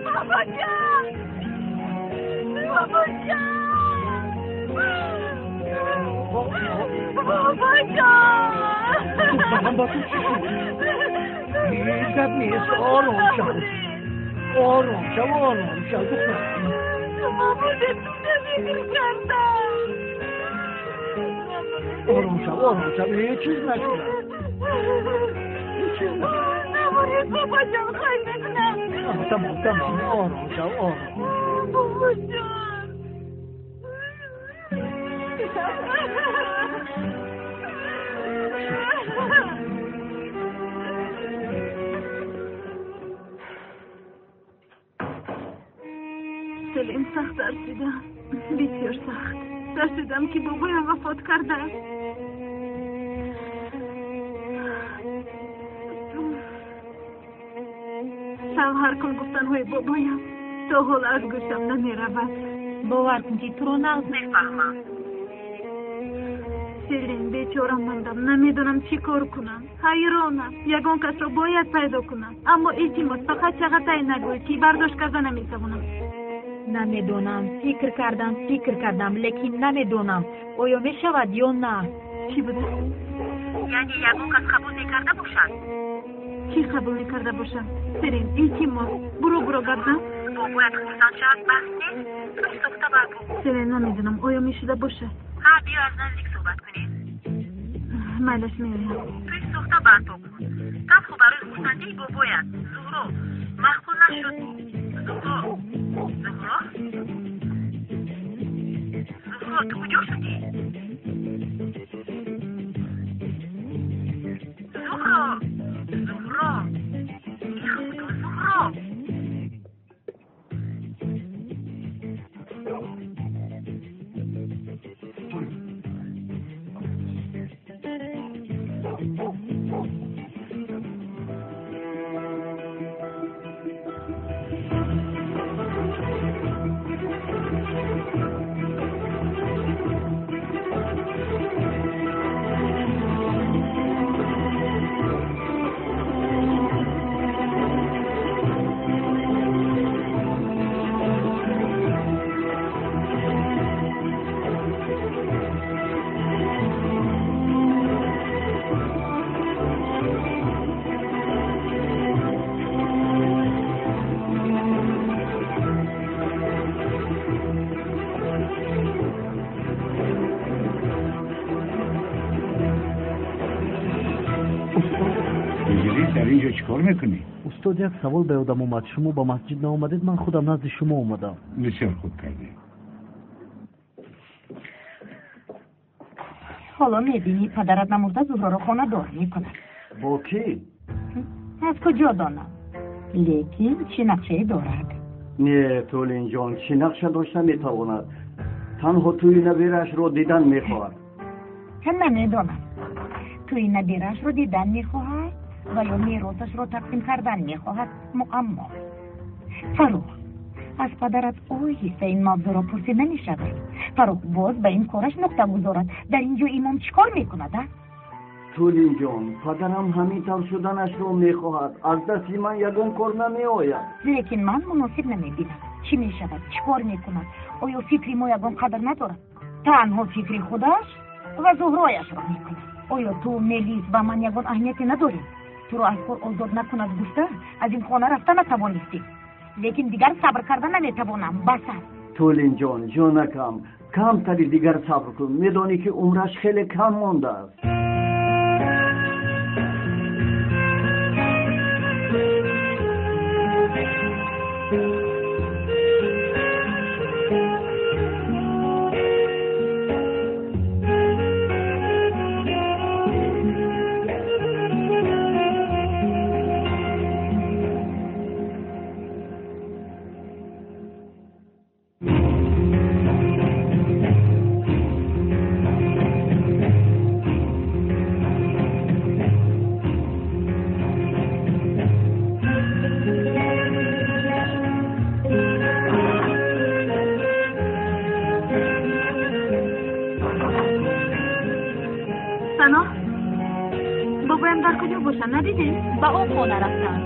Бобоҷон! Бобоҷон! Бобоҷон! Духтарам, ба ту чӣ шуд? Ҳеҷ гап нест, ором шав. Ором шав, ором шав, духтарам. Шумо будед, фикр кардам. Ором шав, ором шав, ҳеҷ чиз нашуда. Ҳеҷ чиз нашуда. Набояд, бобоҷон, хай мекунам. Тамом, тамом, ором шав, ором. Бобоҷон. Селим, сахт тарсидам, бисёр сахт тарсидам, ки бобоям вафот кардааст. Шавҳар кун гуфтанҳои бобоям то ҳол аз гӯшам намеравад. Бовар кун, ки туро нағз мефаҳмам. Селим, бечора мондам, намедонам чӣ кор кунам. Ҳайронам, ягон касро бояд пайдо кунам, аммо илтимос, фақат Чағатай нагӯй, ки бардошт карда наметавонам. Намедонам, фикр кардам, фикр кардам, лекин намедонам, оё мешавад ё на. Чӣ буда? Яъне ягон кас қабул мекарда бошад? Чӣ қабул мекарда бошад? Селим, илтимос, буро, буро, гап зан. Бобоят хурсанд шавад, баҳс нест, тӯй сохта барпо кун. Селим, намедонам, оё мешуда бошад? Ҳа, биё аз наздик суҳбат кунем. Майлаш, меоям. Тӯй сохта барпо кун, танҳо барои хурсандии бобоят. Зуҳро, маъқул нашуд. Зуҳро, Зуҳро, Зуҳро, ту куҷо шудӣ? Зуҳро, Зуҳро, эй Худо, Зуҳро! Чикор мекунӣ? Устод, як савол ба ёдам омад. Шумо ба масҷид наомадед, ман худам назди шумо омадам. Бисёр хуб кардӣ. Ҳоло мебинӣ, падарат намурда Зуҳроро хонадор мекунад. Бо кӣ? Аз куҷо донам, лекин чӣ нақшае дорад? Не, Толинҷон, чӣ нақша дошта метавонад? Танҳо тӯи набираашро дидан мехоҳад. Намедонам, тӯи набираашро дидан мехоҳад ва ё меросашро тақсим кардан мехоҳад. Муаммо. Фарух, аз падарат оҳиста ин мавзӯъро пурсида намешавад. Фарух боз ба ин кораш нуқта гузорад. Дар ин ҷо имом чӣ кор мекунад, а? Тулинҷон, падарам ҳамин тавр шуданашро мехоҳад. Аз дасти ман ягон кор намеояд. Лекин ман муносиб намебинам. Чӣ мешавад, чӣ кор мекунад? Оё фикри мо ягон қадр надорад? Танҳо фикри худаш ва Зуҳрояшро мекунад. Оё ту, Мелис, ба ман ягон аҳамияте надорӣ? Туро аз кор озод накунад гуфта, аз ин хона рафта натавонистӣ. Лекин дигар сабр карда наметавонам, бас аст. Тулинҷон, ҷонакам, камтари дигар сабр кун. Медонӣ, ки умраш хеле кам мондааст. Сано, бобоям дар куҷо бошанд, надидем? Ба он хона рафтанд.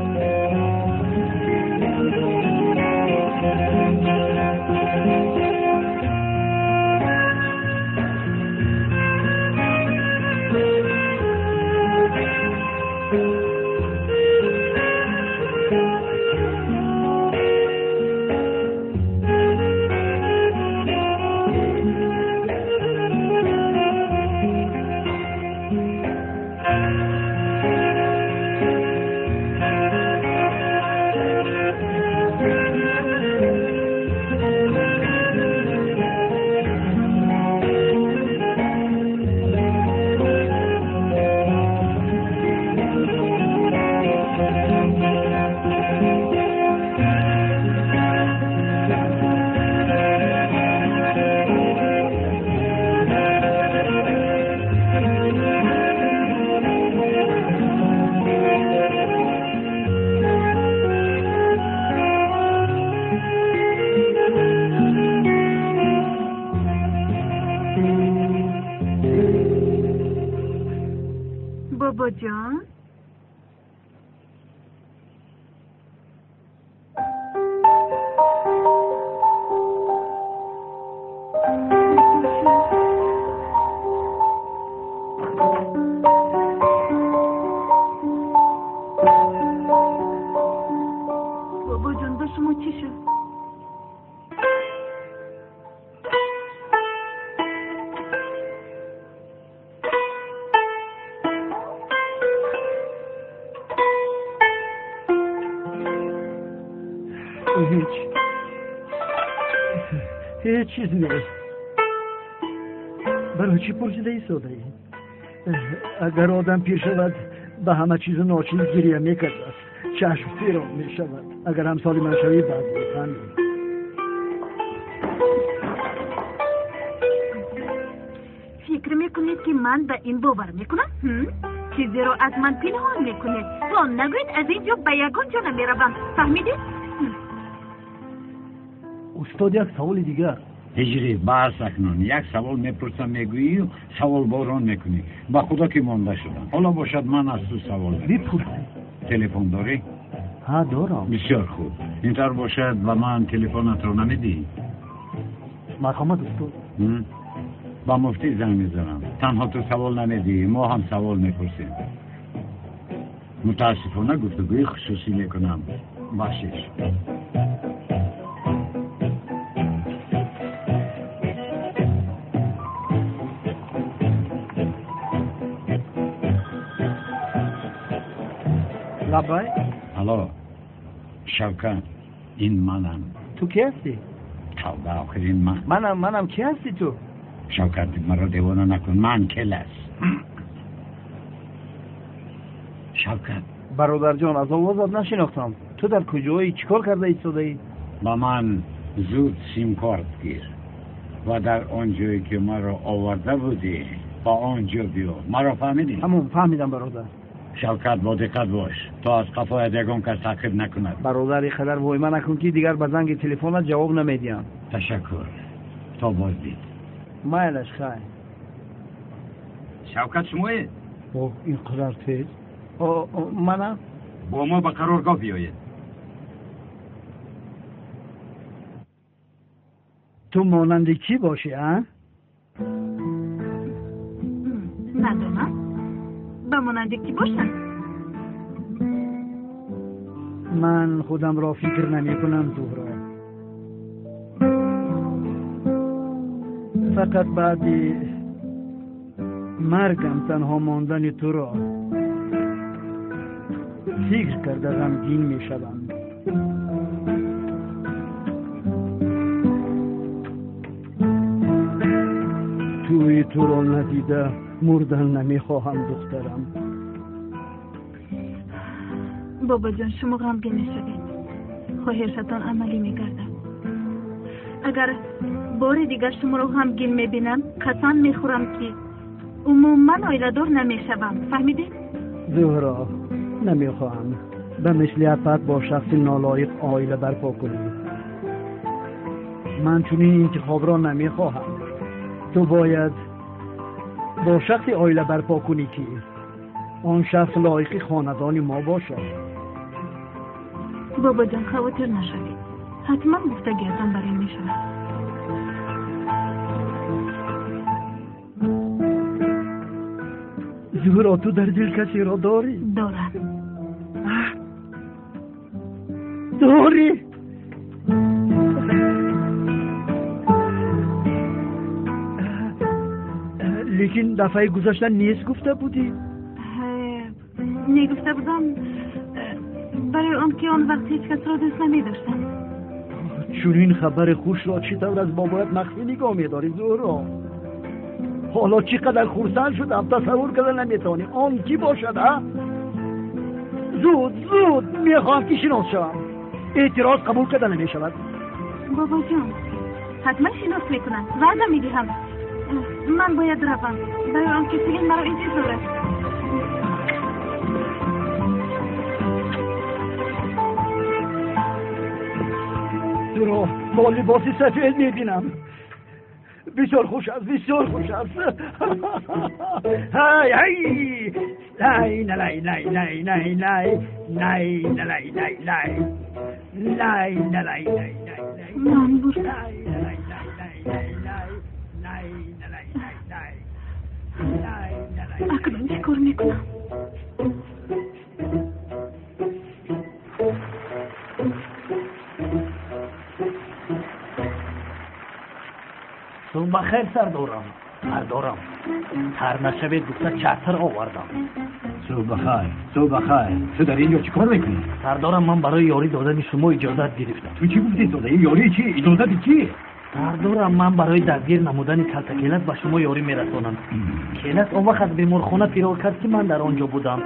Бобоҷон, ба шумо чӣ шуд? Ҳеҷ чиз нест. Барои чӣ пурсида истодаӣ? Агар одам пир шавад, ба ҳама чизу ночиз гирия мекардааст, чашм сирон мешавад. Агар ҳамсоли ман шавӣ, баъд мефаҳмӣ. Фикр мекунед, ки ман ба ин бовар мекунам? Чизеро аз ман пинҳон мекунед. То нагӯед, аз ин ҷо ба ягон ҷо намеравам. Фаҳмидед? Устод, як саволи дигар. Ҳиҷрӣ, баҳс акнун. Як савол мепурсам, мегӯӣ, саволборон мекунӣ. Ба худо ки монда шудам. Ҳоло бошад, ман аз ту савол бипурсед. Телефон дорӣ? Ҳа, дорам. Бисёр хуб. Ин тавр бошад, ба ман телефонатро намедиҳӣ? Марҳамат, устод. Ба муфтӣ занг мезанам. Танҳо ту савол намедиҳӣ, мо ҳам савол мепурсем. Мутаассифона, гуфтугӯи хусусӣ мекунам. Бахшиш. Лаббай. Алло, Шавкат, ин манам. Ту ки ҳастӣ? Тавба, охир ин ман. Манам, манам, ки ҳастӣ ту? Шавкат, маро девона накун, ман келас. Шавкат. Бародарҷон, аз овозат нашинохтам. Ту дар куҷоӣ, чӣ кор карда истодаӣ? Ба ман зуд симкорт гир ва дар он ҷое ки маро оварда будӣ, ба он ҷо биё. Маро фаҳмидӣ? Ҳамон, фаҳмидам, бародар. Шавкат, бо диққат бош, то аз қафоят ягон кас таъқиб накунад. Бародар, ин қадар войма накун, ки дигар ба занги телефонат ҷавоб намедиҳам. Ташаккур, то боздид. Майлаш, хайр. Шавкат, шумоед? О, ин қадар тез? Манам. Бо мо ба қароргоҳ биёед. Ту монанди кӣ бошӣ, а? Надонам. Ба монанди кӣ бошам? Ман худамро фикр намекунам, Зуҳро. Фақат баъди маргам танҳо мондани туро фикр карда ғамгин мешавам. Тӯи туро надида мурдан намехоҳам, духтарам. Бобоҷон, шумо ғамгин мешавед. Хоҳишатон амалӣ мегардад. Агар бори дигар шуморо ғамгин мебинам, қасам мехӯрам, ки умуман оиладор намешавам. Фаҳмидед? Зуҳро, намехоҳам ба мисли апат бо шахси нолоиқ оила барпо кунӣ. Ман чунин интихобро намехоҳам. Ту бояд бо шахси оила барпо кунӣ, ки он шахс лоиқи хонадони мо бошад. Бобоҷон, хавотир нашавед. Ҳатман гуфтагиятон бар ин мешавад. Зуҳро, ту дар дил касеро дорӣ? Дорам. Дорӣ? Лекин дафъаи гузашта нест гуфта будӣ. Не гуфта будам, барои он ки он вақт ҳеҷ касро дӯст намедоштам. Чунин хабари хушро чӣ тавр аз бобоят махфӣ нигоҳ медорӣ, Зуҳро? Ҳоло чӣ қадар хурсанд шудам, тасаввур карда наметавонӣ. Он кӣ бошад, а? Зуд, зуд мехоҳам ки шинос шавам. Эътироз қабул карда намешавад. Бобоҷон, ҳатман шинос мекунам, ваъда медиҳам. Ман бояд равам, барои он ки Селин маро интизор аст. Туро бо либоси сафед мебинам. Бисёр хуш аст, бисёр хуш аст. Ҳай, ҳай! Най, най, най, най, най, най, най, най, най, най, най, най, най, най. Ман бурдам. Най, най, най, най, най, най, най, най, най, най, най. Акнун чӣ кор мекунам? Субҳ бахайр, сардорам. Сардорам, тар нашавед гуфта чатр овардам. Субҳ бахайр, субҳ бахайр. Ту дар инҷо чӣ кор мекунӣ? Сардорам, ман барои ёрӣ додани шумо иҷозат гирифтам. Ту чӣ гуфтӣ, сода? Ин ёрии чӣ? Иҷозати чӣ? Сардорам, ман барои дастгир намудани калтакелас ба шумо ёрӣ мерасонам. Келас он вақт аз беморхона фирор кард, ки ман дар он ҷо будам.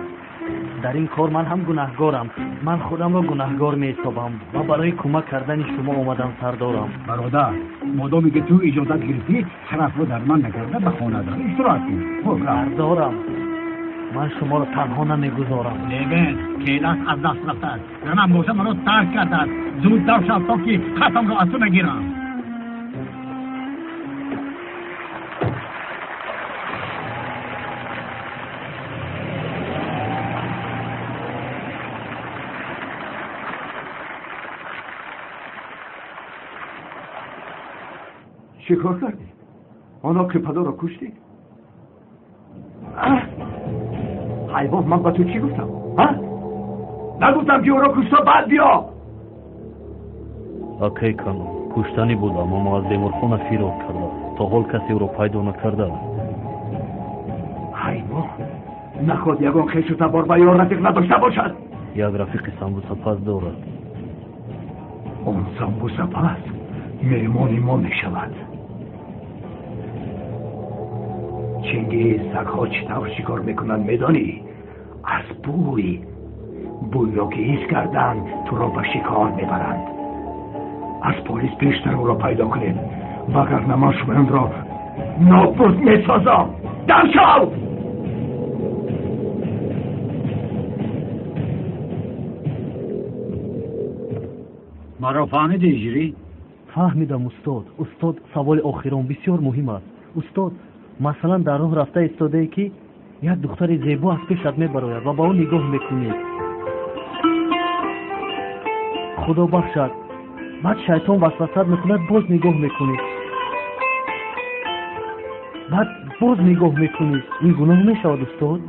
Дар ин кор ман ҳам гунаҳгорам. Ман худамро гунаҳгор меҳисобам ва барои кӯмак кардани шумо омадам, сардорам. Бародар, модоме ки ту иҷозат гирифтӣ, тарафро дар ман накарда ба хона дар истироҳат кун. Хуб, рафт. Сардорам, ман шуморо танҳо намегузорам. Левен, келас аз даст рафтааст. Занам боша маро тарк кардааст. Зудтар шав, то ки хатамро аз ту нагирам. Чӣ кор кардӣ? Он оқипадоро куштӣ? Ҳайвон, ман ба ту чӣ гуфтам? Нагуфтам, ки ӯро кушта баъд биё? Акай Кано, куштанӣ будам, аммо аз беморхона фирор кардам. То ҳол касе ӯро пайдо накардааст. Ҳайвон, наход ягон хешу табор ва ё рафиқ надошта бошад? Як рафиқи самбусапаз дорад. Он самбусапаз меҳмони мо мешавад. Чингиз, сагҳо чӣ тавр шикор мекунанд, медонӣ? Аз бӯй. Бӯйро ки ҳис карданд, туро ба шикор мебаранд. Аз полис пештар ӯро пайдо кунед, вагарна ман шумоёнро нобуд месозам. Дам шав! Маро фаҳмидӣ, Ҷирӣ? Фаҳмидам, устод. Устод, саволи охирон бисёр муҳим аст. Устод, масалан, дар роҳ рафта истодае, ки як духтари зебо аз пешат мебарояд ва ба ӯ нигоҳ мекунӣ. Худо бахшад, баъд шайтон васвасат мекунад, боз нигоҳ мекунӣ, баъд боз нигоҳ мекунӣ. Ин гуноҳ мешавад, устод?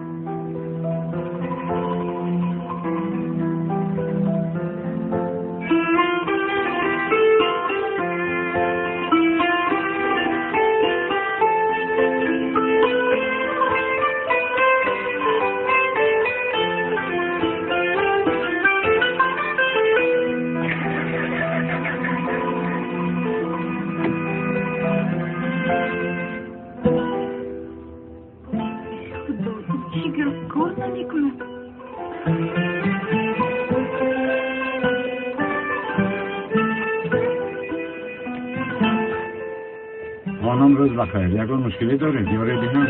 Хонум, рӯз бахайр. Ягон мушкиле доред? Ёре диҳам?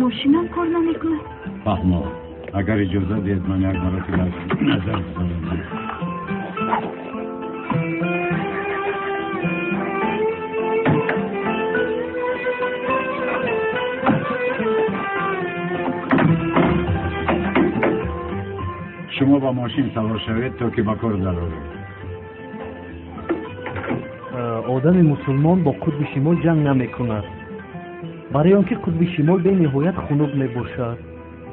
Мошинам кор намекунад. Фаҳмо. Агар иҷоза диҳед, ман як маротиба назар гузаронам. Шумо ба мошин савор шавед, то ки ба кор дароред. Одами мусулмон бо қутби шимол ҷанг намекунад, барои он ки қутби шимол бениҳоят хунук мебошад.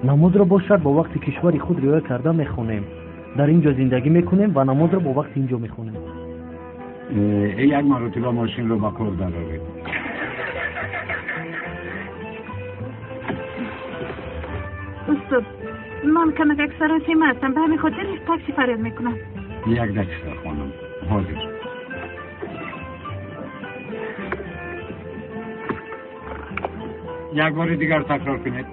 Намозро бошад бо вақти кишвари худ риоя карда мехонем. Дар ин ҷо зиндагӣ мекунем ва намозро бо вақти ин ҷо мехонем. Як маротиба мошинро ба кор дароред. Устод, ман камакак саросема ҳастам, ба ҳамин хотир такси фарёд мекунам. Як дақиқа, хонум, ҳозир. Як бори дигар такрор кунед.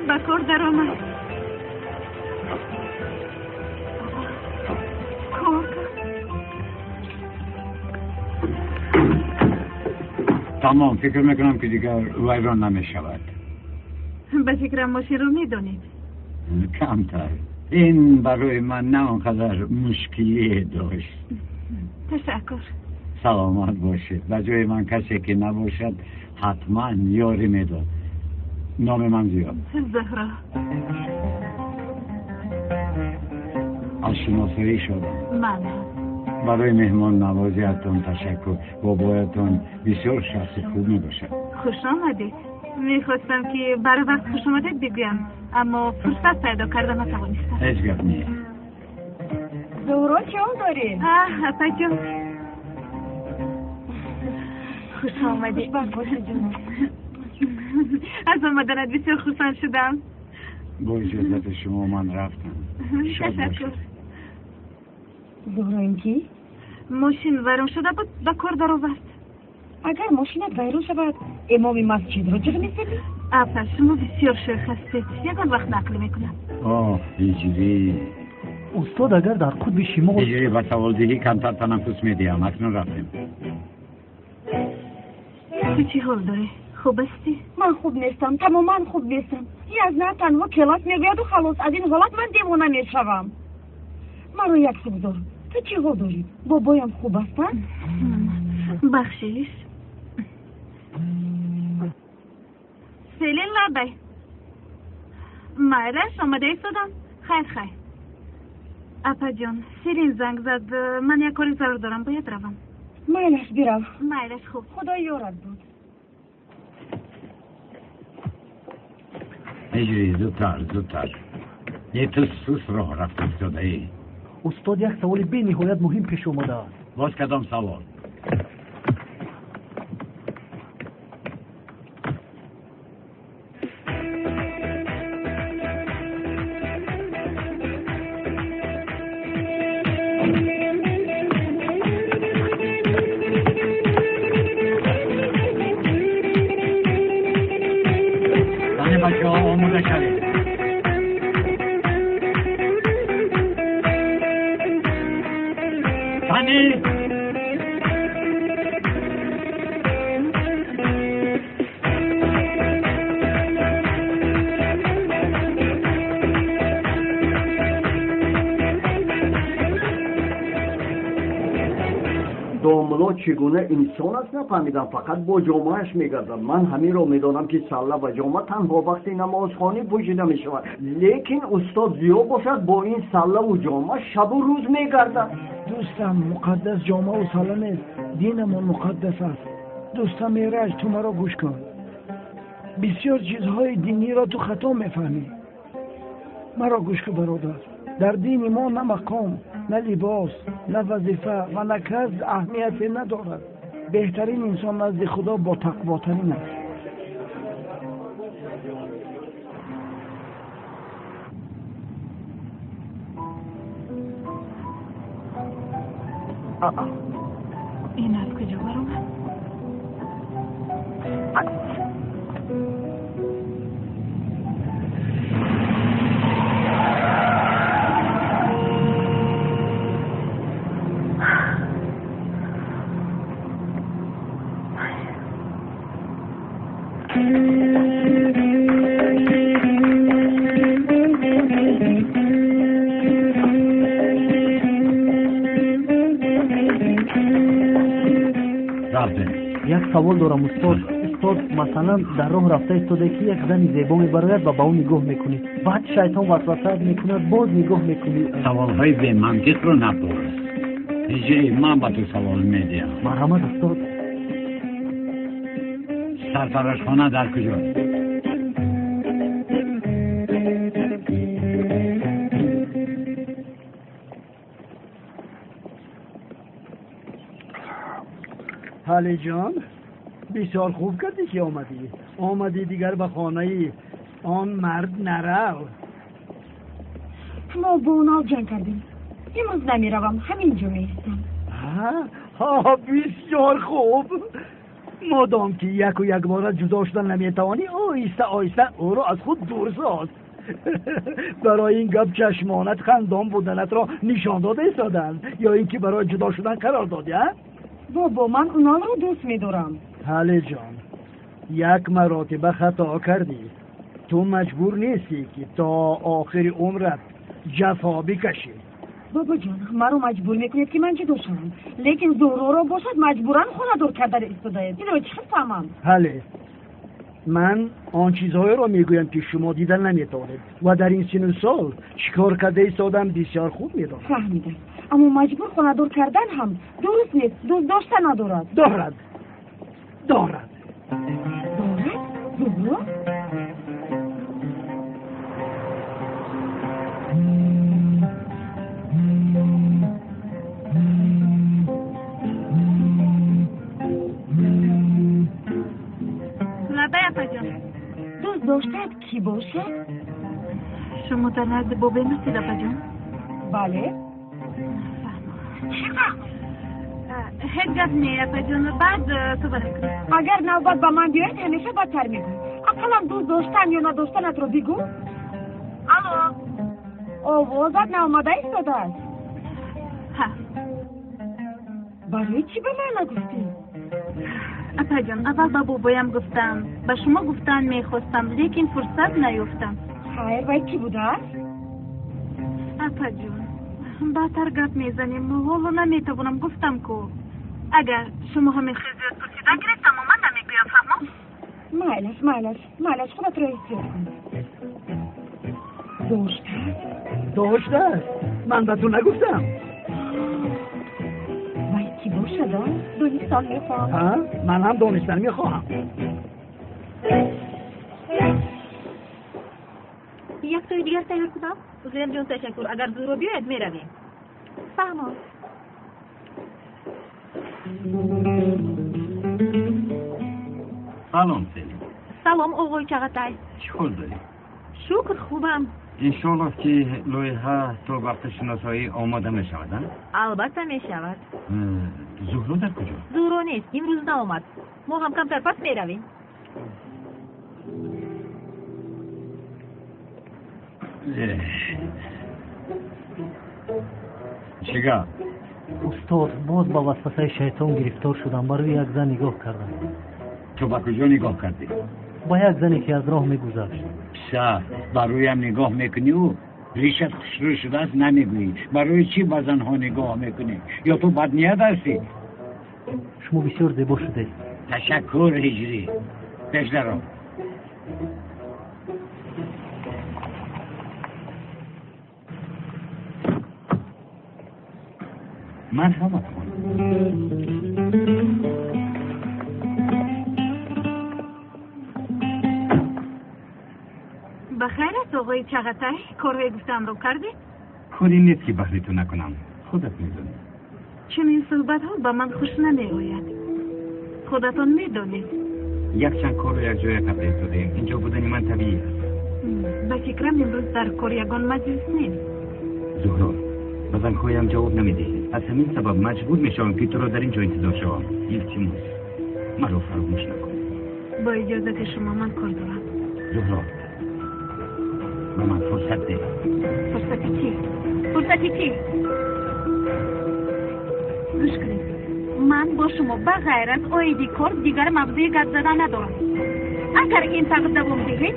Ба кор даромад. Кор кард. Тамом, фикр мекунам, ки дигар вайрон намешавад. Ба фикрам, мошинро медонед. Камтар. Ин барои ман на он қадар мушкилие дошт. Ташаккур. Саломат бошед. Ба ҷои ман касе ки набошад, ҳатман ёрӣ медод. Номи ман Зиёд. Зуҳро. Аз шиносоӣ шудам. Ман барои меҳмоннавозиятон ташаккур. Бобоятон бисёр шахси хуб мебошад. Хуш омадед. Мехостам ки барвақт хуш омадед бигӯям, аммо фурсат пайдо карда натавонистам. Ҳеҷ гап не. Зуҳро, чӣ ҳол дорӣ? Апаҷон, хуш омадед. Хушбахт бошед, ҷонам. Аз омаданат бисёр хурсанд шудам. Бо иҷозати шумо ман рафтам. Ташаккур. Зуҳро, ин кӣ? Мошин вайрон шуда буд, ба кор даровард. Агар мошинат вайрон шавад, имоми масҷидро ҷиғ мезанӣ? Апа, шумо бисёр шӯх ҳастед. Ягон вақт нақл мекунам. Оҳ, ҳиҷрӣ. Устод, агар дар қутби шимол ҳиҷрӣ, ба саволдиҳӣ камтар танаффус медиҳам. Акнун рафтем. Ту чӣ ҳол дорӣ? Хуб ҳастӣ? Ман хуб нестам, тамоман хуб нестам. Аз на танҳо келас мегӯяду халос. Аз ин ҳолат ман девона мешавам. Маро як су гузор. Ту чӣ ҳол дорӣ? Бобоям хуб ҳастанд? Бахшиш. Селин, лабай. Майлаш, омада истодам. Хайр, хайр. Апаҷон, Селин занг зад. Ман як кори зарур дорам, бояд равам. Майлаш, бирав. Майлаш, хуб. Худо ёрат буд. Ҳиҷрӣ, зудтар, зудтар. Е, ту сус роҳ рафта истодаӣ. Устод, як саволи бениҳоят муҳим пеш омадааст. Боз кадом савол? Тани бачаҳо, омода шавед. Тани! Домло чӣ гуна инсон аст, нафаҳмидам. Фақат бо ҷомааш мегардад. Ман ҳаминро медонам, ки салла ва ҷома танҳо вақти намозхонӣ пӯшида мешавад, лекин устод Зиё бошад, бо ин саллаву ҷома шабу рӯз мегардад. Дӯстам, муқаддас ҷомаву салла нест, динамон муқаддас аст. Дӯстам Эраҷ, ту маро гӯш кун. Бисёр чизҳои диниро ту хато мефаҳмӣ. Маро гӯш кун, бародар. Дар дини мо на мақом, на либос, на вазифа ва на касб аҳамияте надорад. Беҳтарин инсон назди Худо ботақвотарин аст. Ин аз куҷо баромад? Як савол дорам, устод. Устод, масалан, дар роҳ рафта истода, ки як зани зебо мебарояд ва ба ӯ нигоҳ мекунӣ, баъд шайтон васвасаат мекунад, боз нигоҳ мекунӣ. Саволҳои бемантиқро напурс. Ҳиҷрӣ, ман ба ту савол медиҳам. Марҳамат, устод. Сартарошхона дар куҷост? Ҳалиҷон, бисёр хуб кардӣ, ки омадӣ. Омадӣ, дигар ба хонаи он мард нарав. Мо бо Унал ҷанг кардем. Имрӯз намеравам, ҳамин ҷо меистам. Ҳа, бисёр хуб. Модом ки яку якбора ҷудо шуда наметавонӣ, оҳиста оҳиста ӯро аз худ дур соз. Барои ин гап чашмонат хандон буданатро нишон дода истоданд, ё ин ки барои ҷудо шудан қарор додӣ, а? Бобо, ман Уналро дӯст медорам. Ҳалиҷон, як маротиба хато кардӣ. Ту маҷбур нестӣ, ки то охири умрат ҷафо бикашӣ. Бобоҷон, маро маҷбур мекунед, ки ман ҷудо шавам, лекин Зуҳроро бошад маҷбуран хонадор карда истодаед. Инро чӣ хел фаҳмам? Ҳале, ман он чизҳоеро мегӯям, ки шумо дида наметавонед ва дар ин сину сол чӣ кор карда истодам бисёр хуб медонам. Фаҳмидам, аммо маҷбур хонадор кардан ҳам дуруст нест, дӯст дошта надорад. Дорад, дорад. Дорад? Зуҳро? Лабай, апаҷон. Дӯст доштаат кӣ бошад? Шумо дар назди бобоям ҳастед, апаҷон? Бале. Чӣ фаҳмед? Ҳеҷ гап не, апаҷон, баъд суҳбат мекунем. Агар навбат ба ман биёяд, ҳамеша бадтар мегӯӣ. Ақаллан дӯст доштан ё надоштанатро бигӯ. Алло. Овозат наомада истодааст. Ҳа. Барои чӣ ба ман нагуфтӣ? Апаҷон, аввал ба бобоям гуфтам, ба шумо гуфтан мехостам, лекин фурсат наёфтам. Хайр, вай кӣ будааст? Апаҷон, баъдтар гап мезанем, ҳоло наметавонам, гуфтам ку. Агар шумо ҳамин хел зиёд пурсидан гиред, тамоман намегӯям, фаҳмо? Майлаш, майлаш, майлаш, худатро эҳтиёт кун. Доштааст? Доштааст? Ман ба ту нагуфтам. Вай кӣ бошад, а? Донистан мехоҳам. Ҳа, ман ҳам донистан мехоҳам. Як тои дигар тайёр кунам? Узлемҷон, ташаккур. Агар Зуҳро биёяд, меравем. Фаҳмо. Салом, Селим. Салом, оғои Чағатай. Чӣ ҳол дорӣ? Шукр, хубам. Иншоаллоҳ, ки лоиҳа то вақти шиносоӣ омода мешавад, а? Албатта мешавад. Зуҳро дар куҷо? Зуҳро нест, имрӯз наомад. Мо ҳам камтар пас меравем. Чӣ гап? Устод, боз ба васвасаи шайтон гирифтор шудам, барои як зан нигоҳ кардам. Ту ба куҷо нигоҳ кардӣ? Ба як зане, ки аз роҳ мегузашт. Писар, ба рӯям нигоҳ мекуниву ришат хушрӯ шудааст намегӯӣ. Барои чӣ ба занҳо нигоҳ мекунӣ? Ё ту бадният ҳастӣ? Шумо бисёр зебо шудед. Ташаккур, ҳиҷрӣ. Пеш даро. Марҳамат, хонум. Ба хайр аст, оғои Чағатай, корҳои гуфтаамро кардед? Коре нест, ки баҳри ту накунам, худат медонӣ. Чунин суҳбатҳо ба ман хуш намеояд. Худатон медонед. Якчанд корро якҷоя карда истодаем. Инҷо будани ман табиӣ аст. Ба фикрам, имрӯз дар кор ягон маҷлис нест. Зуҳро, ба зангҳоям ҷавоб намедиҳӣ. Аз ҳамин сабаб маҷбур мешавам, ки туро дар ин ҷо интизор шавам. Илтимос, маро фаромӯш накун. Бо иҷозати шумо, ман кор дорам. Зуҳро, ба ман фурсат деҳ. Фурсати чӣ? Фурсати чӣ? Гӯш кунед, ман бо шумо ба ғайр аз оиди кор дигар мавзӯи гап задан надорам. Агар ин тавр давом диҳед,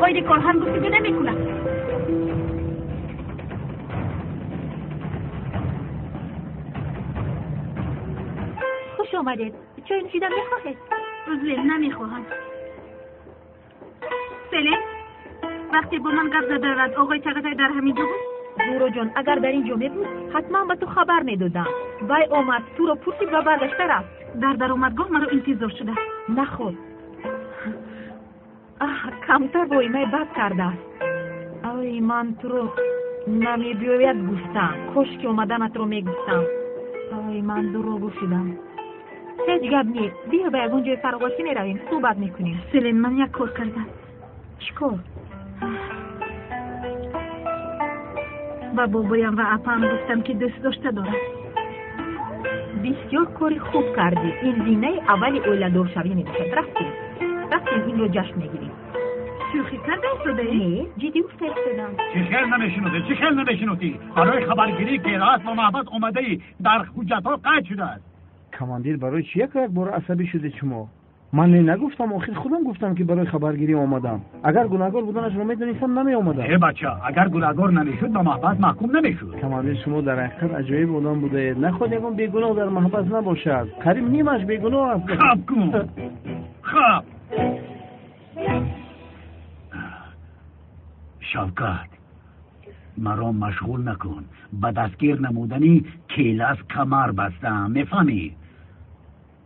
оиди кор ҳам гуфтугӯ намекунам. Хуш омадед. Чой нӯшидан мехоҳед? Узлем, намехоҳам. Селим, вақте бо ман гап задавад, оғои Чағатай дар ҳамин ҷо буд? Зуҳроҷон, агар дар ин ҷо мебуд, ҳатман ба ту хабар медодам. Вай омад, туро пурсид ва баргашта рафт. Дар даромадгоҳ маро интизор шуда. Наход. Аҳ, камтар воимаи бад кардааст. Ай, ман туро намебиёяд гуфтам. Кош ки омаданатро мегуфтам. Ай, ман дурӯғ шудам. Ҳеҷ гап не. Биё ба ягон ҷои фароғатӣ меравем, суҳбат мекунем. Селин, ман як кор кардам. Чӣ кор? Ба бобоям ва апаам гуфтам, ки дӯст дошта дорам. Бисёр кори хуб кардӣ. Ин зинаи аввали оиладоршавӣ мебошад. Рафтем, рафтем, инро ҷашн мегирем. Шӯхӣ карда истодаӣ? Не, ҷиддӣ гуфта истодам. Чӣ хел намешиносӣ? Чӣ хел намешиносӣ? Барои хабаргирӣ керааст ба маҳбас омадаӣ, дар ҳуҷҷатҳо қайд шудааст. Командир, барои чӣ яко як бора асабӣ шудед шумо? Ман не нагуфтам, охир худам гуфтам, ки барои хабаргирӣ омадам. Агар гунаҳгор буданашро медонистам, намеомадам. Э бача, агар гунаҳгор намешуд, ба маҳбас маҳкум намешуд. Командир, шумо дар ҳақиқат аҷоиб одам будаед. Нахоҳад ягон бегуноҳ дар маҳбас набошад. Қариб нимаш бегуноҳ аст. Хаб кун, хаб. Шавкат, маро машғул накун. Ба дастгир намудани Келас камар бастам, мефаҳмӣ?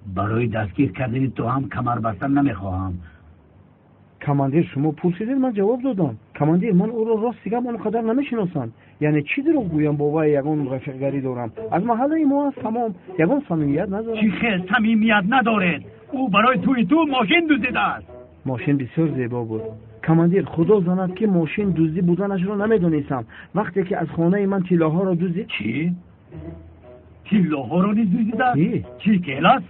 Барои дастгир кардани ту ҳам камар бастан намехоҳам. Командир, шумо пурсидед, ман ҷавоб додам. Командир, ман ӯро рости гап он қадар намешиносам. Яъне чӣ дурӯғ гӯям, бо вай ягон рафиқгарӣ дорам? Аз маҳаллаи мо аст, тамом. Ягон самимият надорам. Чӣ хел самимият надоред? Ӯ барои тӯи ту мошин дуздидааст. Мошин бисёр зебо буд. Командир, худо занад, ки мошин дуздӣ буданашро намедонистам. Вақте ки аз хонаи ман тиллоҳоро дуздид. Чӣ? Тиллоҳоро низ дуздидааст? Чӣ, Келас?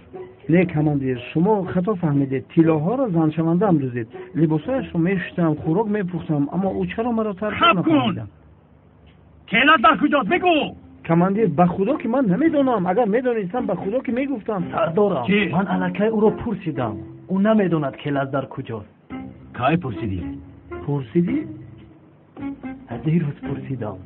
Не, командир, шумо хато фаҳмидед. Тиллоҳоро заншавандаам дуздид. Либосҳояшро мешуштам, хӯрок мепухтам, аммо ӯ чаро маро тарк Хаб кун! Келас дар куҷост, бигӯ! Командир, ба худо ки ман намедонам. Агар медонистам, ба худо ки мегуфтам. Сардорам, ман аллакай ӯро пурсидам. Ӯ намедонад Келас дар куҷост. Кай пурсидӣ? Пурсидӣ? Дирӯз пурсидам.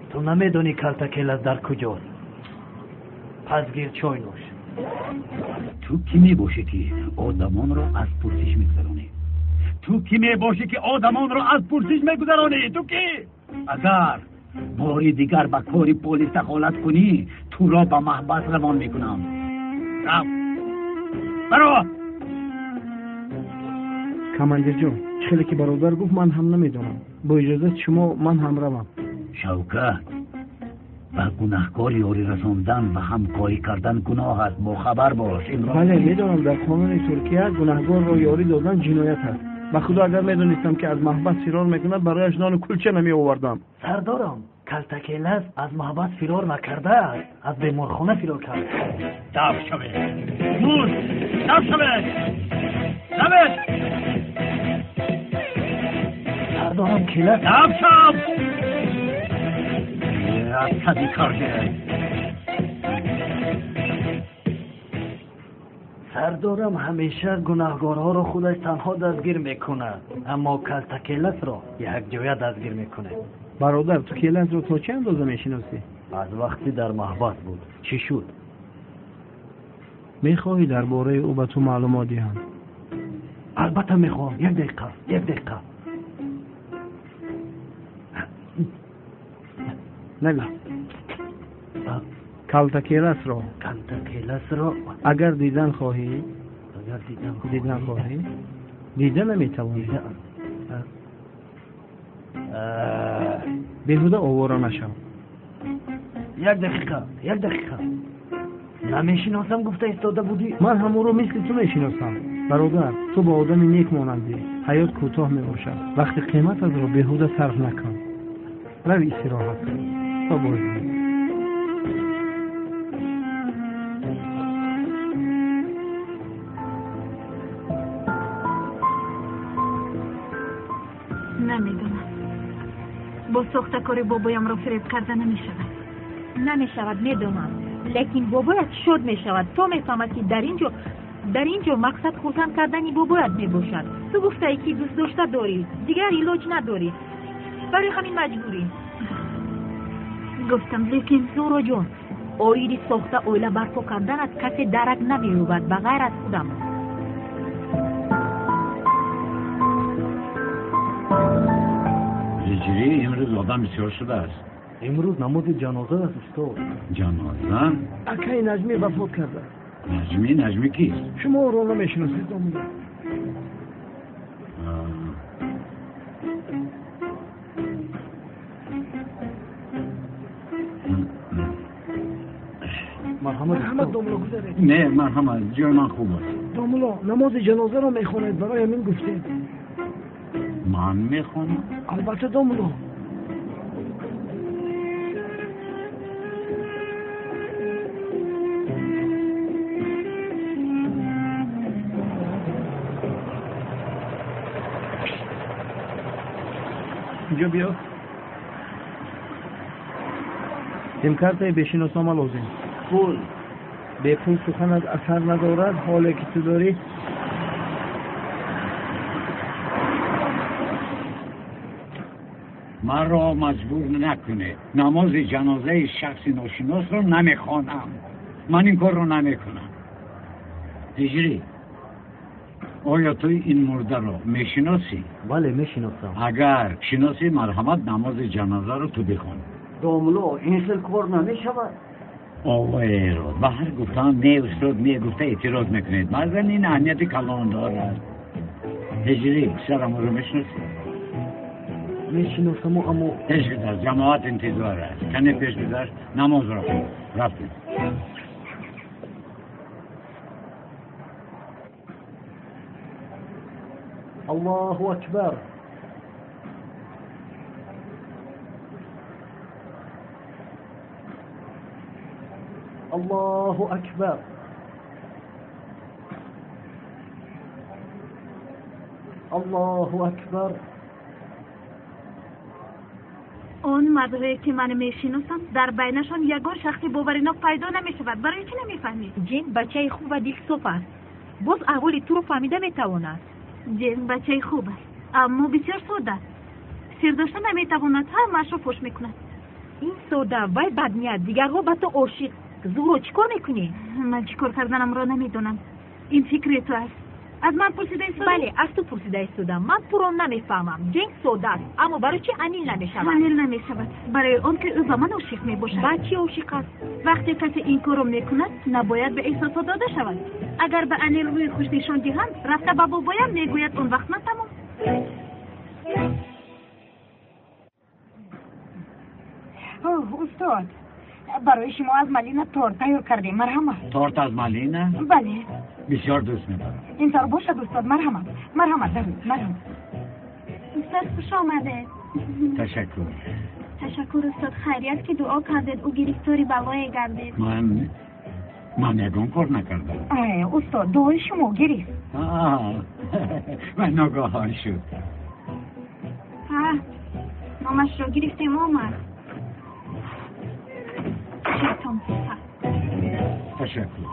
Ту намедонӣ калта Келас дар куҷост. Пас гир чой нӯш. Ту кӣ мебошӣ, ки одамонро аз пурсиш мегузаронӣ? Ту кӣ мебошӣ, ки одамонро аз пурсиш мегузаронӣ? Ту кӣ? Агар бори дигар ба кори полис дахолат кунӣ, туро ба маҳбас равон мекунам. Рав, баро. Командирҷон, чӣ хеле ки бародар гуфт, ман ҳам намедонам. Бо иҷозати шумо ман ҳам равам. Шавкат, ба гунаҳкор ёрӣ расондан ва ҳамкорӣ кардан гуноҳ аст, бохабар бош. Бале, медонам, дар қонуни Туркия гунаҳгорро ёрӣ додан ҷиноят аст. Ба худо, агар медонистам, ки аз маҳбас фирор мекунад, барояш нону кулча намеовардам. Сардорам, калта Келас аз маҳбас фирор накардааст, аз беморхона фирор кард. Дав шавед, зуд дав шавед, давед! Сардорам, Келас. Дав шав! Асаби карде. Сардорам ҳамеша гунаҳгорҳоро худаш танҳо дастгир мекунад, аммо калта Келасро якҷоя дастгир мекунад. Бародар, ту Келасро то чӣ андоза мешиносӣ? Аз вақте дар маҳбас буд. Чӣ шуд? Мехоҳӣ дар бораи ӯ ба ту маълумот диҳам? Албатта мехоҳам. Як дақиқа, як дақиқа. Навис. Калта Келасро. Калта Келасро. Агар дидан хоҳӣ, агар дидан хоҳӣ, дида наметавонӣ. Беҳуда овора нашав. Як дақиқа, як дақиқа. Намешиносам гуфта истода будӣ? Ман ҳам ӯро мисли ту мешиносам. Бародар, ту ба одами нек монандӣ. Ҳаёт кӯтоҳ мебошад. Вақти қимататро беҳуда сарф накун. Рави истироҳат кун. То боз. Намедонам. Бо сохтакори бобоямро фиреб карда намешавад. Намешавад, медонам. Лекин бобоят шод мешавад, то мефаҳмад, ки дар ин ҷо мақсад хурсанд кардани бобоят мебошад. Ту гуфтаӣ, ки дӯстдошта дорӣ, дигар илоҷ надорӣ, барои ҳамин маҷбурӣ. Гуфтам, лекин Зуҳроҷон, оиди сохта оила барпо карданат касе дарак намеёбад ба ғайр аз худам. Ҳиҷрӣ, имрӯз одам бисёр шудааст. Имрӯз намози ҷаноза аст, устод. Ҷаноза? Акаи Наҷмӣ вафот кардааст. Наҷмӣ? Наҷмӣ кист? Шумо ӯро намешиносед, домулло. Марҳамат, домулло, гузаред. Не, марҳамат, ҷои ман хуб аст. Домулло, намози ҷанозаро мехонед, барои ҳамин гуфтем. Ман мехонам? Албатта, домулло. Инҷо биё. Симкартаи бешиноснома лозим. Пул. Бепул суханат асар надорад, ҳоле ки ту дорӣ. Маро маҷбур накунед. Намози ҷанозаи шахси ношиносро намехонам. Ман ин корро намекунам. Ҳиҷрӣ, оё ту ин мурдаро мешиносӣ? Бале, мешиносам. Агар шиносӣ, марҳамат, намози ҷанозаро ту бихон. Домло, ин хел кор намешавад. Овоеро ба ҳар гуфтаам не, устод, не гуфта эътироз мекунед. Баъзан ин аҳамияти калон дорад. Ҳиҷрӣ, писарамро мешиносӣ? Мешиносаму, аммо пеш гузар, ҷамоат интизор аст. Кане пеш гузар, намозро хон. Рафтем. Аллоҳу акбар. Аллоҳу акбар. Аллоҳу акбар. Он мардҳое ки ман мешиносам, дар байнашон ягон шахси боваринок пайдо намешавад. Барои чӣ намефаҳмӣ? Ҷен бачаи хуб ва дилсоф аст. Боз аҳволи туро фаҳмида метавонад. Ҷен бачаи хуб аст, аммо бисёр сода. Сир дошта наметавонад, ҳамаашро фош мекунад. Ин сода, вай бадният, дигарҳо ба ту ошиқ. Зуҳро, чӣ кор мекунӣ? Ман чӣ кор карданамро намедонам. Ин фикри ту аст. Аз ман пурсида истода? Бале, аз ту пурсида истодам. Ман туро намефаҳмам. Ҷенг сода аст, аммо барои чӣ Анил намешавад? Анил намешавад барои он ки ӯ ба ман ошиқ мебошад. Ба чӣ ошиқ аст? Вақте касе ин корро мекунад, набояд ба эҳсосот дода шавад. Агар ба Анил рӯи хуш нишон диҳам, рафта ба бобоям мегӯяд, он вақт ман тамом. Устод, барои шумо аз малина торт тайёр кардем. Марҳамат. Торт аз малина? Бале. Бисёр дӯст медорам. Ин тавр бошад, устод. Марҳамат, марҳамат, дарӯд, марҳамат. Устод, хуш омадед. Ташаккур. Ташаккур, устод. Хайрият ки дуо кардед, ӯ гирифтори балое гардид. Ман ягон кор накардам. Устод, дуои шумо гирифт. Ман ногаҳон шуд. Номашро гирифтем, омад. Шайтон сифат. Ташаккур.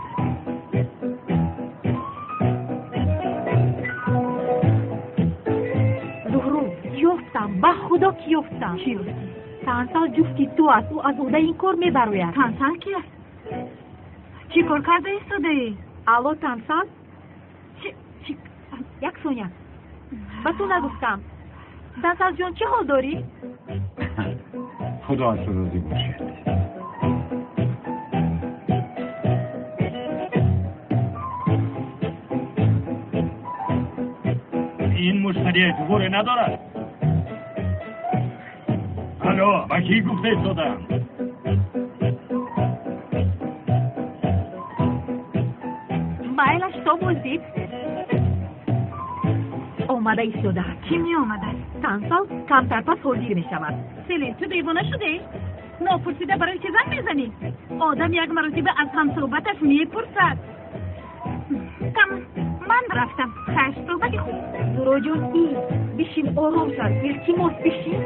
Зуҳро, ёфтам, ба худо ки ёфтам. Чӣ ёфтӣ? Тансал ҷуфти ту аст, ӯ аз уҳдаи ин кор мебарояд. Тансал ки аст? Чӣ кор карда истодаӣ? Алло, Тансал? Як сония. Ба ту нагуфтам. Тансалҷон, чӣ ҳол дорӣ? Худо аз ту розӣ бошад. Ин муштари эътиборе надорад. Алло, ба кӣ гуфта истодам? Майлаш то бозид. Омада истодааст. Кӣ меомадааст? Тансал камтар пас ҳозир мешавад. Селин, ту девона шудаӣ? Нопурсида барои чӣ занг мезанӣ? Одам як маротиба аз ҳамсӯҳбаташ мепурсад. Тамом, ман рафтам. Хайр, суҳбати хуб. Зуҳроҷон, бишин, ором шав. Илтимос, бишин.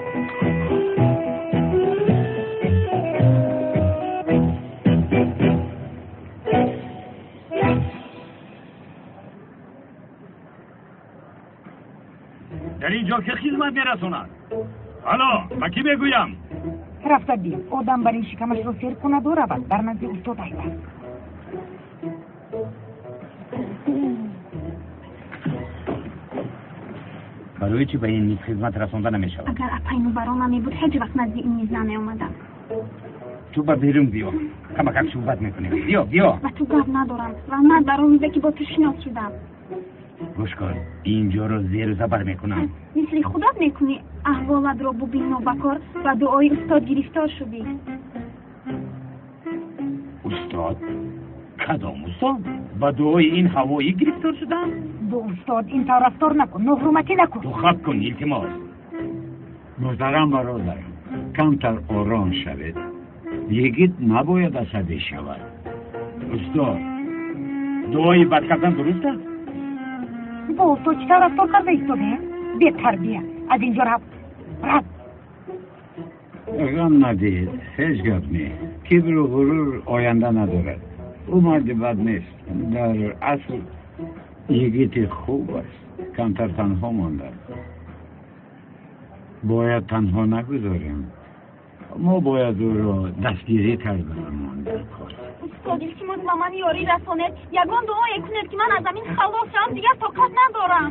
Дар ин ҷо ки хизмат мерасонад? Алло, ба кӣ мегӯям? Рафта бин, одам бар ин шикамашро сер кунаду равад, дар назди устод айбад. Барои чӣ ба ин миз хизмат расонда намешавад? Агар апай Нубаро намебуд, ҳеҷ вақт назди ин миз намеомадам. Ту ба берун биё, камакак суҳбат мекунем. Биё, биё. Ба ту гап надорам ва ман дар он мизе ки бо ту шинос шудам. Гӯш кун, инҷоро зеру забар мекунам. Мисли худат мекунӣ. Аҳволатро бубин, нобакор, ба дуои устод гирифтор шудӣ. Устод? Кадом устод? Ба дуои ин ҳавоӣ гирифтор шудам? Бо устод ин тавр рафтор накун, ноҳурматӣ накун. Ту хаб кун, илтимос. Муҳтарам бародарам, камтар ором шавед. Йигит набояд асабӣ шавад. Устод, дуои бад кардан дуруст аст? Бо устод чӣ тавр рафтор карда истодаем? Бетарбия, аз инҷо рав, рав. Ғам надиҳед, ҳеҷ гап не. Кибру ғурур оянда надорад. Ӯ марди бад нест, дар асл йигити хуб аст, камтар танҳо монда. Бояд танҳо нагузорем. Мо бояд ӯро дастгирӣ карданамон дар кор. Устод, илтимос, ба ман ёрӣ расонед, ягон дуое кунед, ки ман аз ҳамин халос шавам, дигар тоқат надорам.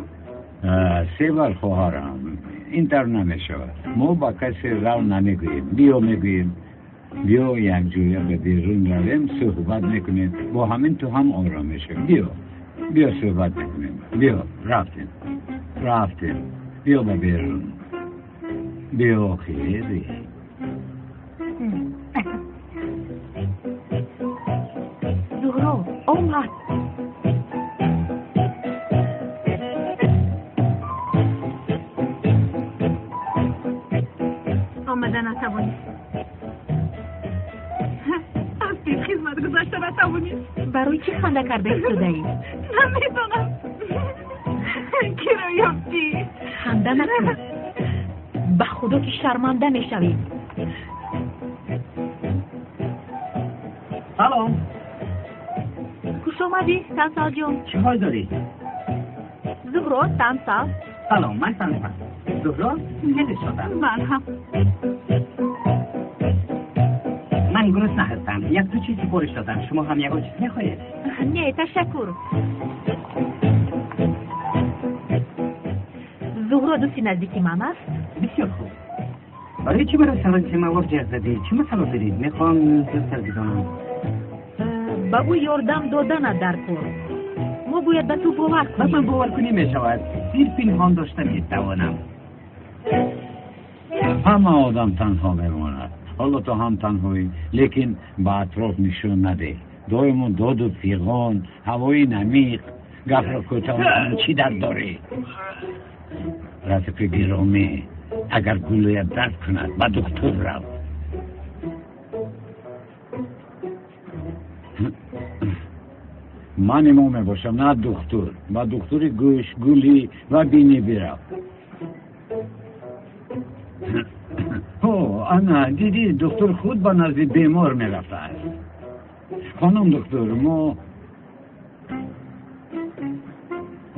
Севар хоҳарам, ин тавр намешавад. Мо ба касе рав намегӯем, биё мегӯем. Биё якҷоя ба берун равем, суҳбат мекунем. Бо ҳамин ту ҳам ором мешавӣ. Биё, биё суҳбат мекунем. Биё, рафтем, рафтем. Биё ба берун. Биё, хези. Зуҳро омад. Омада натавонист. Аз пеш хизмат гузашта натавонист. Барои чӣ ханда карда истодаӣ? Намедонам. Киро ёфтӣ? Ханда накун. Ба худо ки шарманда мешавӣ. Салом. Хуш омадӣ, Тансалҷон. Чӣ ҳол дорӣ? Зуҳро, Тансал. Салом, ман Тансал. Зуҳро, хеле шодам. Ман ҳам. Ман гурусна ҳастам. Як ду чиз супориш додам. Шумо ҳам ягон чиз мехоҳед? Не, ташаккур. Зуҳро дӯсти наздики ман аст. Бисёр хуб. Барои чӣ барои салоти муроҷиат задед? Чӣ масъала доред? Мехоҳам зудтар бидонам. Ба ӯ ёрдам доданат дар кор. Мо бояд ба ту бовар кунем. Ба ман боваркунӣ мешавад. Сир пинҳон дошта метавонам. Ҳама одам танҳо мемонад. Ҳоло ту ҳам танҳоӣ, лекин ба атроф нишон надеҳ. Доимо доду фиғон, ҳавои намиқ, гапро кӯтоҳ чӣ дард дорӣ? Рафиқи гиромӣ, агар гулӯят дард кунад, ба духтур рав. Ман имом мебошам, на духтур. Ба духтури гӯш, гулӣ ва бинӣ бирав. Ҳо, ана, дидӣ, духтур худ ба назди бемор мерафтааст. Хонум духтур, мо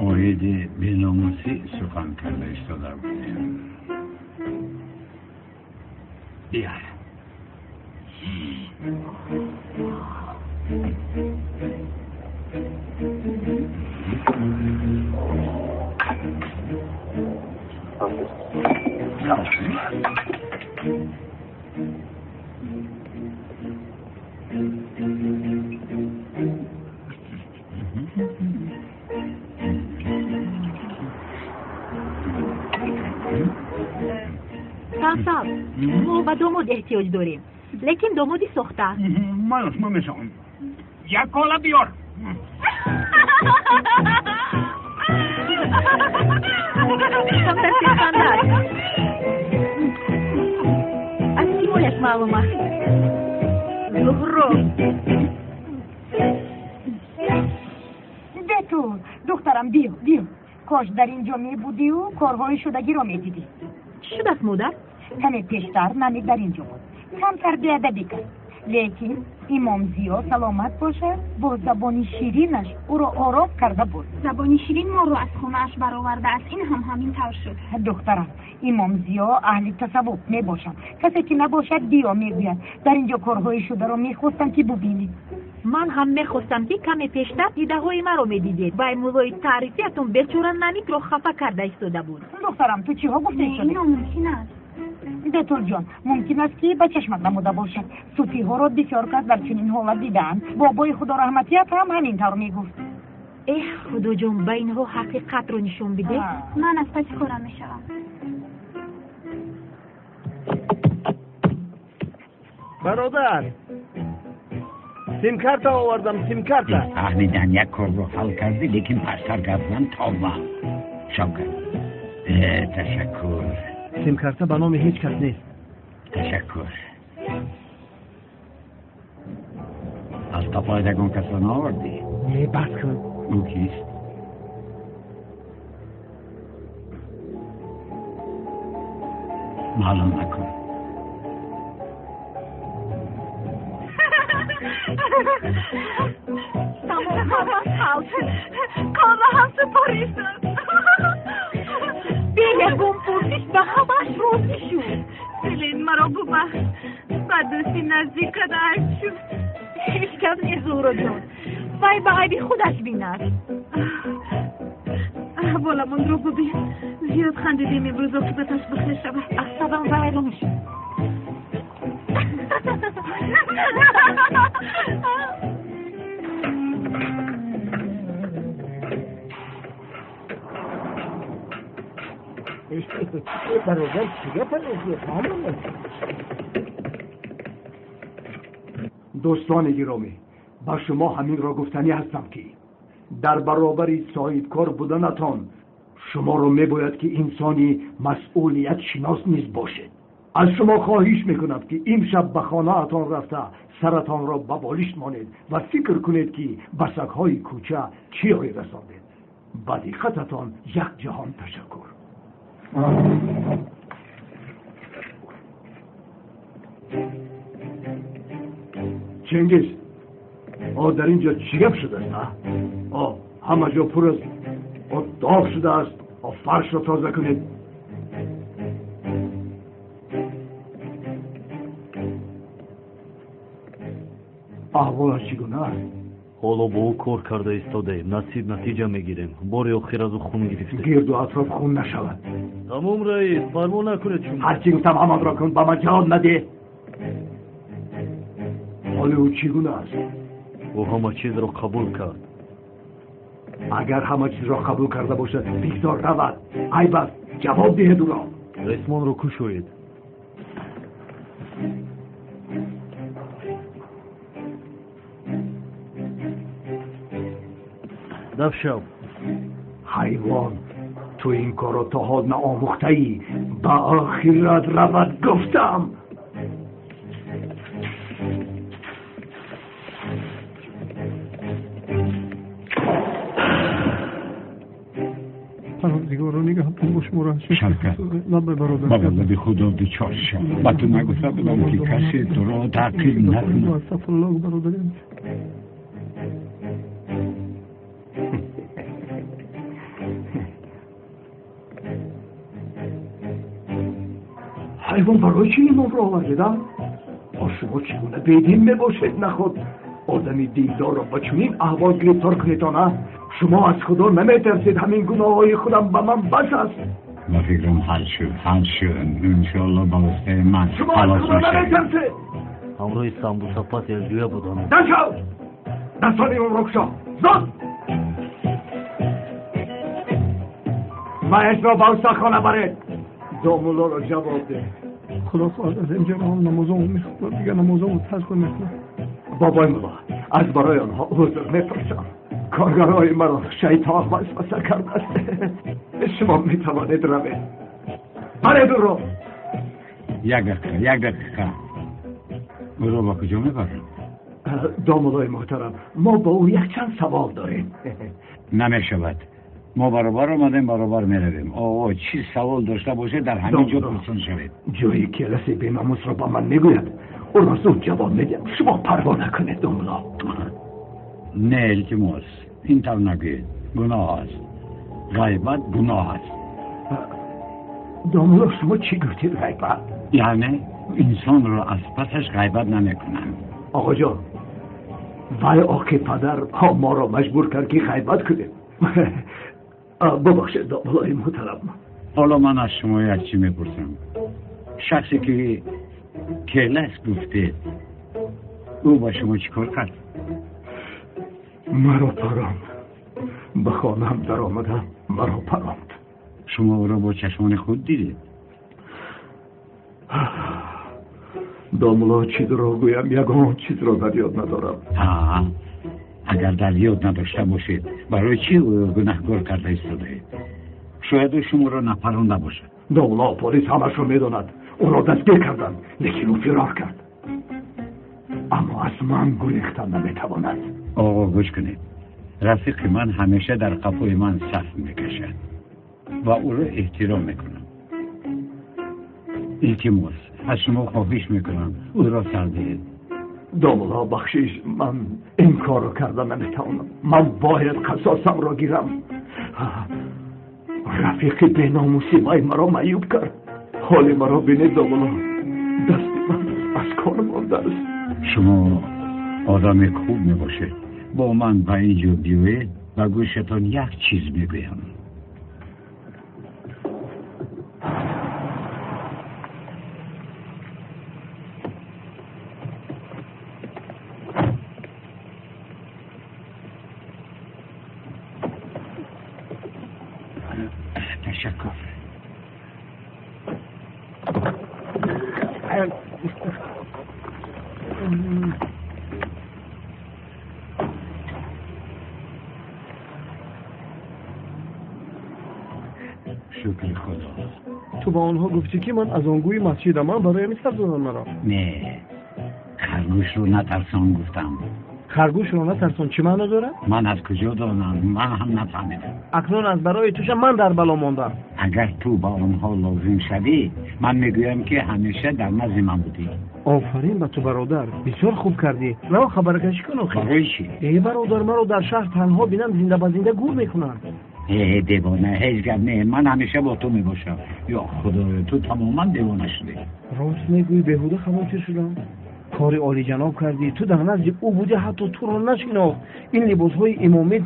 оиди беномусӣ сухан карда истода будем. Биёр. Тансал, мо ба домод эҳтиёҷ дорем, лекин домоди сохта. Ман шумо мешавам. Як кола биёр. Камтар серханда аст. Аз симояш маълум аст. Зуҳро. Бетул, духтарам, биё, биё. Кош дар ин ҷо мебудию корҳои шудагиро медидӣ. Чӣ шудааст, модар? Каме пештар Намик дар ин ҷо буд. Камтар беадабӣ кард. Лекин имом Зиё саломат бошад, бо забони ширинаш ӯро ором карда буд. Забони ширин моро аз хонааш баровардааст. Ин ҳам ҳамин тавр шуд. Духтарам, имом Зиё аҳли тасаввуф мебошанд. Касе ки набошад, биё мегӯяд. Дар ин ҷо корҳои шударо мехостам, ки бубинед. Ман ҳам мехостам, ки каме пештар дидаҳои маро медидед. Вай муллои таърифиятон бечора Намикро хафа карда истода буд. Духтарам, ту чиҳо гуфта истодаӣ? Не, ин номумкин аст. Бетулҷон, мумкин аст, ки ба чашмат намуда бошад. Суфиҳоро бисёр кас дар чунин ҳолат дидаанд. Бобои худораҳматият ҳам ҳамин тавр мегуфт. Эҳ, худоҷон, ба инҳо ҳақиқатро нишон бидеҳ. Ман аз паси корам мешавам. Бародар, симкарта овардам, симкарта. Фаҳмидан, як корро ҳал кардӣ, лекин пастар гап зан, тавба. Шавкат, ташаккур. Симкарта ба номи ҳеҷ кас нест. Ташаккур. Аз қафои ягон касро наовардӣ? Не, бас кун. Ӯ кист? Маълум накун. Тамом, ҳамаш ҳал шуд. Корро ҳам супориш дод. Бе ягон пурсиш ба ҳамаш розӣ шуд. Селин, маро бубахш. Ба дӯсти наздик када айб шуд. Ҳеҷ гап не, Зуҳроҷон. Вай ба айби худаш бинад. Аҳволамонро бубин. Зиёд хандидем имрӯз, оқибаташ бихел шавад. Асабам вайрон шуд. Бародар, чӣ гап? Дӯстони гиромӣ, ба шумо ҳаминро гуфтанӣ ҳастам, ки дар баробари соҳибкор буданатон шуморо мебояд, ки инсони масъулиятшинос низ бошед. Аз шумо хоҳиш мекунам, ки имшаб ба хонаатон рафта саратонро ба болишт монед ва фикр кунед, ки ба сагҳои кӯча чӣ ёрӣ расондед. Ба диққататон як ҷаҳон ташаккур. Чингиз, о дар ин ҷо чӣ гап шудааст? О ҳама ҷо пур аз о доғ шудааст. О фаршро тоза кунед. Аҳволаш чӣ гуна аст? Ҳоло бо ӯ кор карда истодаем. Насиб натиҷа мегирем. Бори охир аз ӯ хун гирифтем. Гирду атроф хун нашавад. Тамом, раис, парво накунед шумо. Ҳарчи гуфтам ҳамонро кун, ба ман ҷавоб надеҳ. Ҳоли ӯ чӣ гуна аст? Ӯ ҳама чизро қабул кард. Агар ҳама чизро қабул карда бошад, бигзор равад. Айб аст, ҷавоб диҳед ӯро. Ресмонро кушоед. Даф шав. Ҳайвон, ту ин корро то ҳол наомӯхтаӣ. Ба охират равад, гуфтам. Парвардигоро, нигаҳбон бош моро. Шавкат, лаббай бародар. Ба ғазаби Худо дучор шав. Ба ту нагуфта будам, ки касе туро таъқиб накунад. Астағфируллоҳ, бародарем. Ҳайвон, барои чӣ имомро овардед? О шумо чӣ гуна бедин мебошед? Наход одами диндорро ба чунин аҳвол гирифтор кунедон, а? Шумо аз Худо наметарсед. Ҳамин гуноҳҳои худам ба ман бас аст. Ба фикрам ҳал шуд, ҳал шуд. Иншоалло ба воситаи ман шумо аз халос Худо мешавед. наметарсед. Ҳамроҳи самбусапаз якҷоя буданд. Нашав! Дастони имомро кушо, зуд! Ваяшро ба устохона баред. Домуллоро ҷавоб деҳ. Худо хоҳад, аз инҷо ҳам намозамон мехонам, дигар намозамон тарк намекунам. Бобои мулло, аз барои онҳо узр мепурсам. Коргарои маро шайтон васваса кардааст. Шумо метавонед равед. Баред ӯро. Як дақиқа, як дақиқа. Ӯро ба куҷо мебаранд? Домуллои муҳтарам, мо бо ӯ якчанд савол дорем. Намешавад. Мо баробар омадем, баробар меравем. Оғо, чӣ савол дошта бошед, дар ҳамин ҷо Домулло, пурсон шавед. Ҷои келаси беномусро ба ман мегӯяд, ӯро зуд ҷавоб медиҳам. Шумо парво накунед, домулло. Не, илтимос, ин тавр нагӯед. Гуноҳ аст. Ғайбат гуноҳ аст. Домулло, шумо чӣ гуфтед? Ғайбат? Яъне инсонро аз пасаш ғайбат намекунанд. Оғоҷон, вай оқи падар моро маҷбур кард, ки ғайбат кунем. Бубахшед, домуллои муҳтарам. Ҳоло ман аз шумо як чӣ мепурсам. Шахсе ки келас гуфтед, ӯ ба шумо чӣ кор кард? Маро паронд. Ба хонаам даромадам, маро паронд. Шумо ӯро бо чашмони худ дидед? Домулло, чӣ дурӯғ гӯям, ягон чизро дар ёд надорам. Ҳа, агар дар ёд надошта бошед, барои чӣ ӯро гунаҳкор карда истодаед? Шояд ӯ шуморо напаронда бошад. Домулло, полис ҳамашро медонад. Ӯро дастгир карданд, лекин ӯ фирор кард. Аммо аз ман гурехтан наметавонад. Оғо, гӯш кунед. Рафиқи ман ҳамеша дар қафои ман саф мекашад ва ӯро эҳтиром мекунам. Илтимос, аз шумо хоҳиш мекунам, ӯро сар диҳед. Домулло, бахшиш, ман ин корро карда наметавонам. Ман бояд қасосамро гирам. Рафиқи беномуси вай маро маъюб кард. Ҳоли маро бинед, домулло, дасти ман аз кор мондааст. Шумо одами хуб мебошед. Бо ман ба ин ҷо биёед, ба гӯшатон як чиз мегӯям. Ташаккур. Шукри Худо. Ту ба онҳо гуфтӣ, ки ман аз он гӯи масҷидам, ман барои ҳамин сар додам маро. Не, харгӯшро натарсон гуфтам. Харгӯшро натарсон чӣ маъно дорад? Ман аз куҷо донам? Ман ҳам нафаҳмидам. Акнун аз барои туша ман дар бало мондам. Агар ту ба онҳо лозим шавӣ, ман мегӯям, ки ҳамеша дар назди ман будӣ. Офарин ба ту, бародар, бисёр хуб кардӣ. Раво хабаркашӣ кун охир. Барои чӣ? Э, бародар, маро дар шаҳр танҳо бинам, зинда ба зинда гур мекунанд. Э, девона, ҳеҷ гап не, ман ҳамеша бо ту мебошам. Ё Худоё, ту тамоман девона шудӣ. Рост мегӯӣ, беҳуда хавотир шудам. Кори олиҷаноб кардӣ. Ту дар назди ӯ будӣ, ҳатто туро нашинохт. Ин либосҳои имомӣ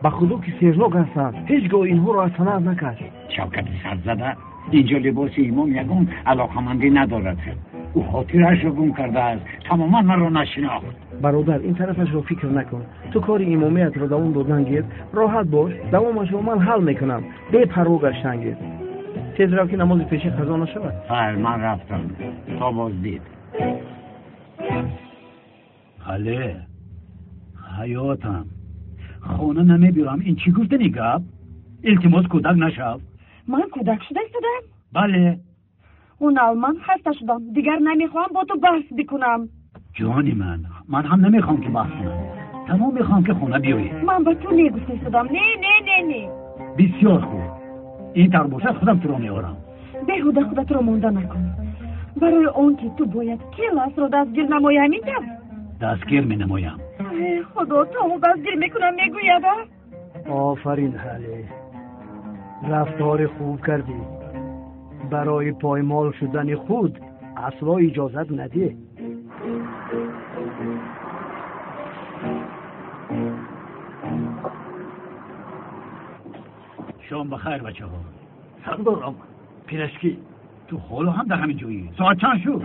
ба худо ки сернок ҳастанд. Ҳеҷ гоҳ инҳоро аз санаат накаш. Шавкати сарзада, инҷо либоси имом ягон алоқамандӣ надорад. Ӯ хотирашро гум кардааст, тамоман маро нашинохт. Бародар, ин тарафашро фикр накун. Ту кори имомиятро давом додан гир, роҳат бош, давомашро ман ҳал мекунам. Бепарво гаштан гир. Тез рав, ки намози пешин қазо нашавад. Хайр, ман рафтам. То боздид. Ҳале, ҳаётам, хона намебирам. Ин чӣ гуфтани гап? Илтимос, кӯдак нашав. Ман кӯдак шуда истодам? Бале. Унал, ман хаста шудам, дигар намехоҳам бо ту баҳс бикунам. Ҷони ман, ман ҳам намехоҳам ки баҳс кунам. Тамом мехоҳам ки хона биёӣ. Ман ба ту не гуфта истодам. Не, не, не, не. Бисёр хуб, ин тавр бошад, худам туро меорам. Беҳуда худатро монда накун. Барои он ки ту бояд Келасро дастгир намоӣ, ҳамин тавр? Дастгир менамоям. Худо, то дастгир мекунам мегӯяд, а? Офарин, ҳале, рафтори хуб кардӣ. Барои поймол шудани худ асло иҷозат надеҳ. Шом бахайр, бачаҳо. Сардорам, пирашки. Ту ҳоло ҳам дар ҳамин ҷоӣ? Соат чанд шуд?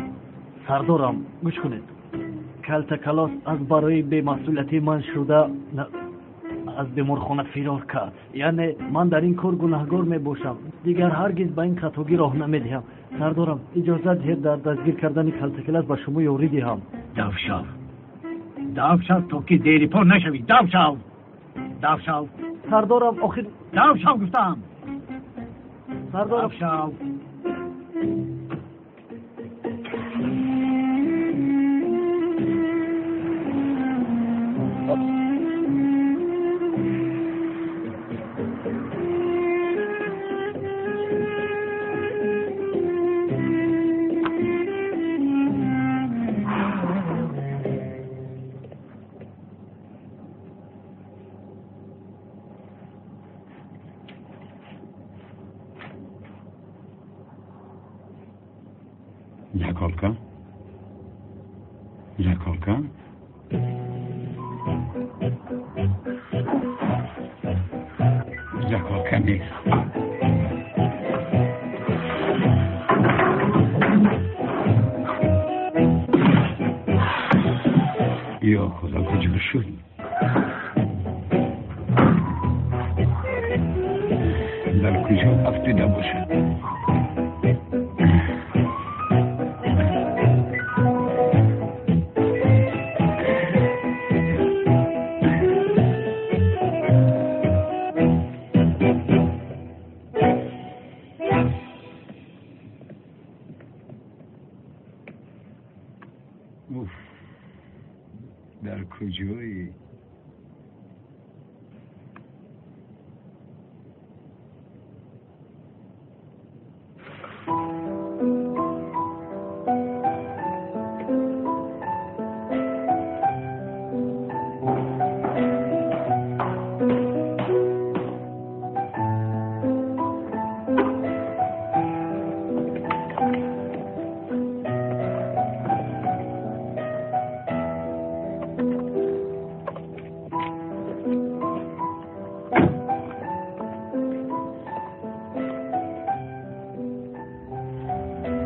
Сардорам, гӯш кунед. Калтакалос аз барои бемасъулияти ман шуда аз беморхона фирор кард. Яъне ман дар ин кор гунаҳгор мебошам. Дигар ҳаргиз ба ин хатогӣ роҳ намедиҳам. Сардорам, иҷозат диҳед дар дастгир кардани калтакалос ба шумо ёрӣ диҳам. Дав шав, дав шав, то ки дери пор нашавӣ. Дав шав, дав шав. Сардорам, охир. Дав шав гуфтам. Сардорам, дав шав. Заколка? Заколка? Заколка нест. Ё Худо, куҷо шуд? Дар куҷо афтида бошад? Уф, дар куҷоӣ?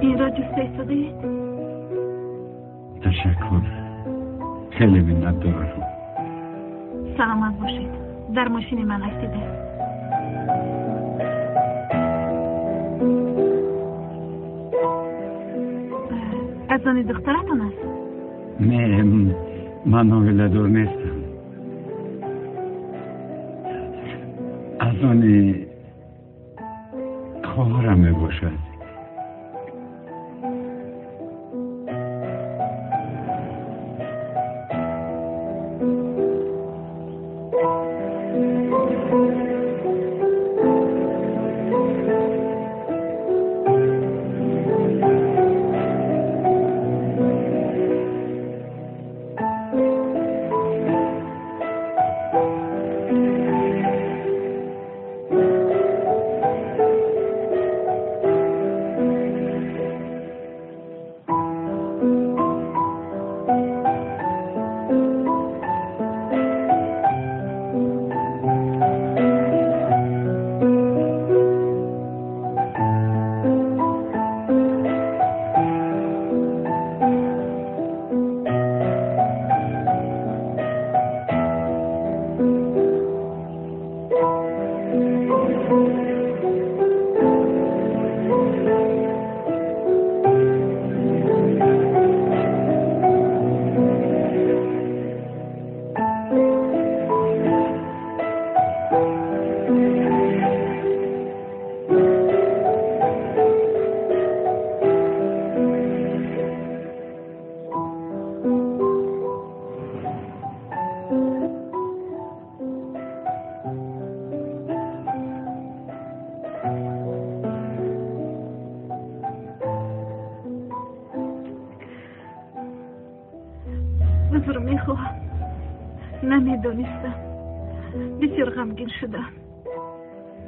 Инро ҷуста истодаед? Ташаккур, хеле миннатдорам. Саломат бошед. Дар мошини ман афтидааст. Аз они духтаратон аст? Не, ман оиладор нестам. Аз они хоҳарам мебошад. Узр мехоҳам, намедонистам. Бисёр ғамгин шудам.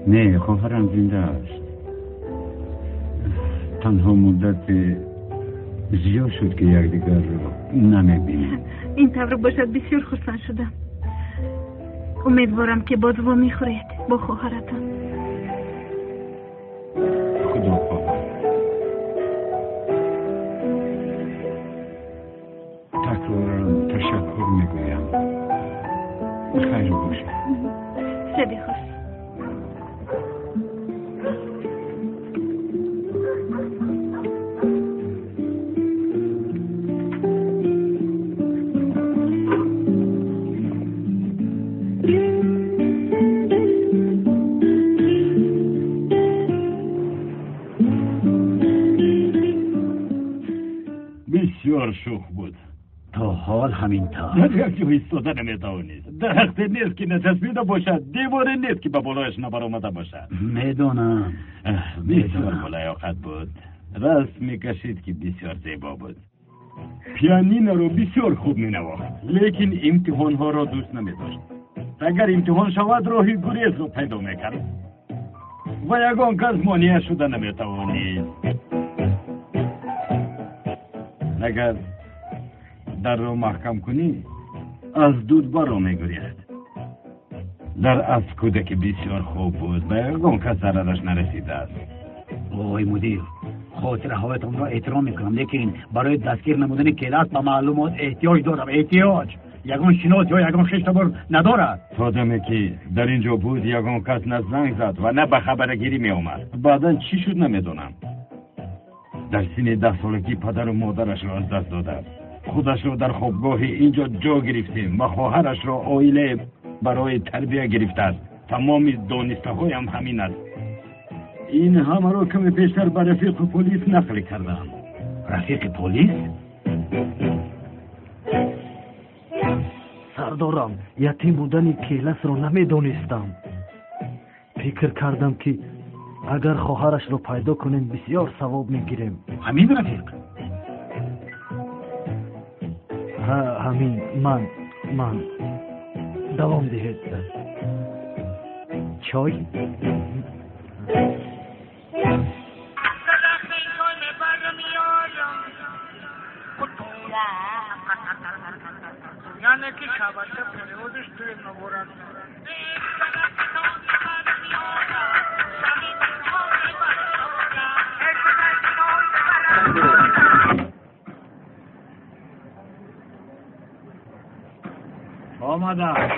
Не, хоҳарам зинда аст. Танҳо муддати зиёд шуд, ки якдигарро намебинем. Ин тавр бошад, бисёр хурсанд шудам. Умедворам, ки боз вомехӯред бо хоҳаратон. Худо хоҳад. Такроран ташаккур мегӯям. Хайр бошед. Шаби хуш. Бисёр шӯх буд. То ҳол ҳамин тавр. Дар як ҷо истода наметавонист. Дарахте нест, ки начаспида бошад, деворе нест, ки ба болояш набаромада бошад. Медонам. Бисёр болаёқат буд. Расм мекашид, ки бисёр зебо буд. Пианиноро бисёр хуб менавохт, лекин имтиҳонҳоро дӯст намедошт. Агар имтиҳон шавад, роҳи гурезро пайдо мекард ва ягон кас монеа шуда наметавонист. Агар дарро маҳкам кунӣ, аз дуд баро мегурехт. Дар асл кӯдаки бисёр хуб буд, ба ягон кас зарараш нарасидааст. Ой мудир, хотираҳоятонро эҳтиром мекунам, лекин барои дастгир намудани Келас ба маълумот эҳтиёҷ дорам. Эҳтиёҷ. Ягон шинос ё ягон хештабор надорад. То даме ки дар ин ҷо буд, ягон кас на занг зад ва на ба хабарагирӣ меомад. Баъдан чӣ шуд, намедонам. Дар синни 10 солагӣ падару модарашро аз даст додааст. Худашро дар хобгоҳи ин ҷо ҷо гирифтем ва хоҳарашро оилае барои тарбия гирифтааст. Тамоми донистаҳоям ҳамин аст. Ин ҳамаро каме пештар ба рафиқи полис нақл кардам. Рафиқи полис? Сардорам, ятим будани Келасро намедонистам. Фикр кардам, ки агар хоҳарашро пайдо кунем, бисёр савоб мегирем. Ҳамин рафиқ? Ҳа, ҳамин. Ман давом диҳед. Чой. Яъне ки шабача переводиш дур наборад. омадааст.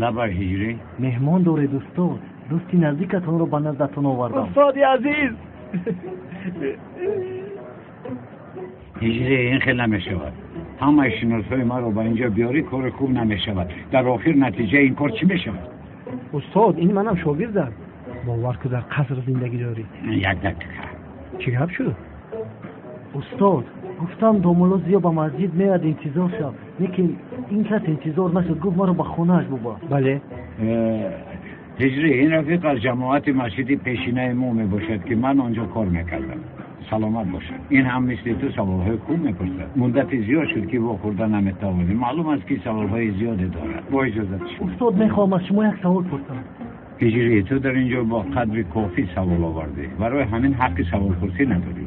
Лаба ҳиҷрӣ. Меҳмон доред, устод. Дӯсти наздикатонро ба наздатон овардам. Устоди азиз! Ҳиҷрӣ, ин хел намешавад. Ҳамаи шиносҳои маро ба инҷо биёрӣ, кори хуб намешавад. Дар охир натиҷаи ин кор чӣ мешавад? Устод, ин манам шогирдам. Бовар ку, дар қаср зиндагӣ дорӣ. Як дақиқа. Чӣ гап шуд? Устод, гуфтам домулло Зиё ба масҷид меояд, интизор шав. Лекин ин кас интизор нашуд, гуфт маро ба хонааш бубар. Бале. Ҳиҷрӣ, ин рафиқ аз ҷамоати масҷиди пешинаи мо мебошад, ки ман он ҷо кор мекардам. Саломат бошад. Ин ҳам мисли ту саволҳои хуб мепурсад. Муддати зиёд шуд, ки вохӯрда наметавонем. Маълум аст, ки саволҳои зиёде дорад. Бо иҷозат шумо. Устод, мехоҳам аз шумо як савол пурсам. Ҳиҷрӣ, ту дар ин ҷо бо қадри кофӣ савол овардӣ. Барои ҳамин ҳаққи саволпурсӣ надорӣ.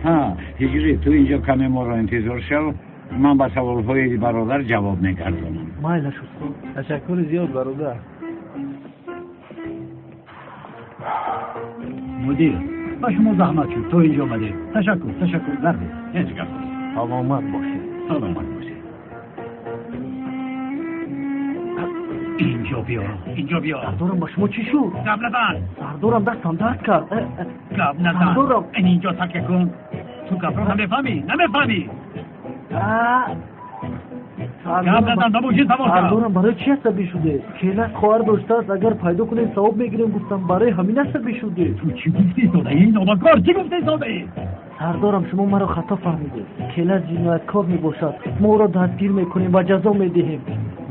Ҳа, ҳиҷрӣ, ту инҷо каме моро интизор шав. Ман ба саволҳои бародар ҷавоб мегардонам. Майлаш, устод. Ташаккури зиёд, бародар. Мудир, ба шумо заҳмат шуд, то инҷо омадед. Ташаккур, ташаккур, гардед. Ҳеҷ гап нест. Саломат бошед. Саломат бошед. Инҷо биё, инҷо биё. Сардорам, ба шумо чӣ шуд? Гап назан. Сардорам, дастам дард кард. Гап назан. Сардорам. Ин инҷо такя кун. Ту гапро намефаҳмӣ, намефаҳмӣ. Гап назан, ба мошин савор шав. Сардорам, барои чӣ асабӣ шудед? Келас хоҳар доштааст, агар пайдо кунем савоб мегирем, гуфтам, барои ҳамин асабӣ шудед. Ту чӣ гуфтӣ содаӣ? Нобакор, чӣ гуфтӣ содаӣ? Сардорам, шумо маро хато фаҳмидед. Келас ҷинояткор мебошад. Мо ӯро дастгир мекунем ва ҷазо медиҳем.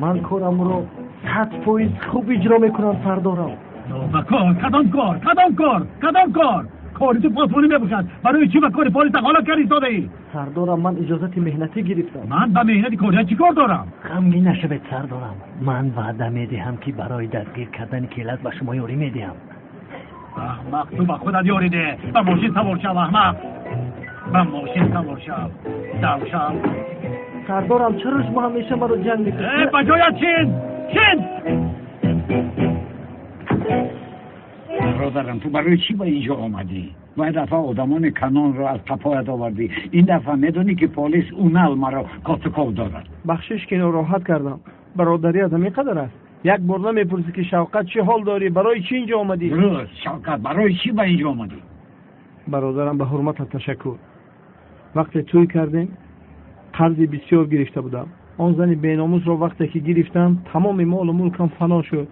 Ман корамро 100% хуб иҷро мекунам, сардорам. Нобакор, кадом кор? Кадом кор? Кадом кор? Кори ту посбонӣ мебошад. Барои чӣ ба кори полис дахолат кардӣ содаӣ? Сардорам, ман иҷозати меҳнатӣ гирифтам. Ман ба меҳнати корият чӣ кор дорам? Ғамгин нашавед, сардорам. Ман ваъда медиҳам, ки барои дастгир кардани келас ба шумо ёрӣ медиҳам. Аҳмақ, ту ба худат ёрӣ деҳ. Ба мошин савор шав, аҳмақ. Ба мошин савор шав. Дав шав. Сардорам, чаро шумо ҳамеша маро ҷанг мекунед? Ба ҷоят чин! Чин! Бародарам, ту барои чӣ ба инҷо омадӣ? Вай дафъа одамони канонро аз қафоят овардӣ. Ин дафъа медонӣ, ки полис унал маро котуков дорад. Бахшиш, ки нороҳат кардам. Бародарият ҳамин қадар аст. Як бор намепурсӣ, ки Шавқат, чӣ ҳол дорӣ, барои чӣ инҷо омадӣ? Дуруст, Шавқат, барои чӣ ба инҷо омадӣ? Бародарам, ба ҳурматат ташаккур. Вақте тӯй кардем, қарзи бисёр гирифта будам. Он зани беномусро вақте ки гирифтам, тамоми молу мулкам фано шуд.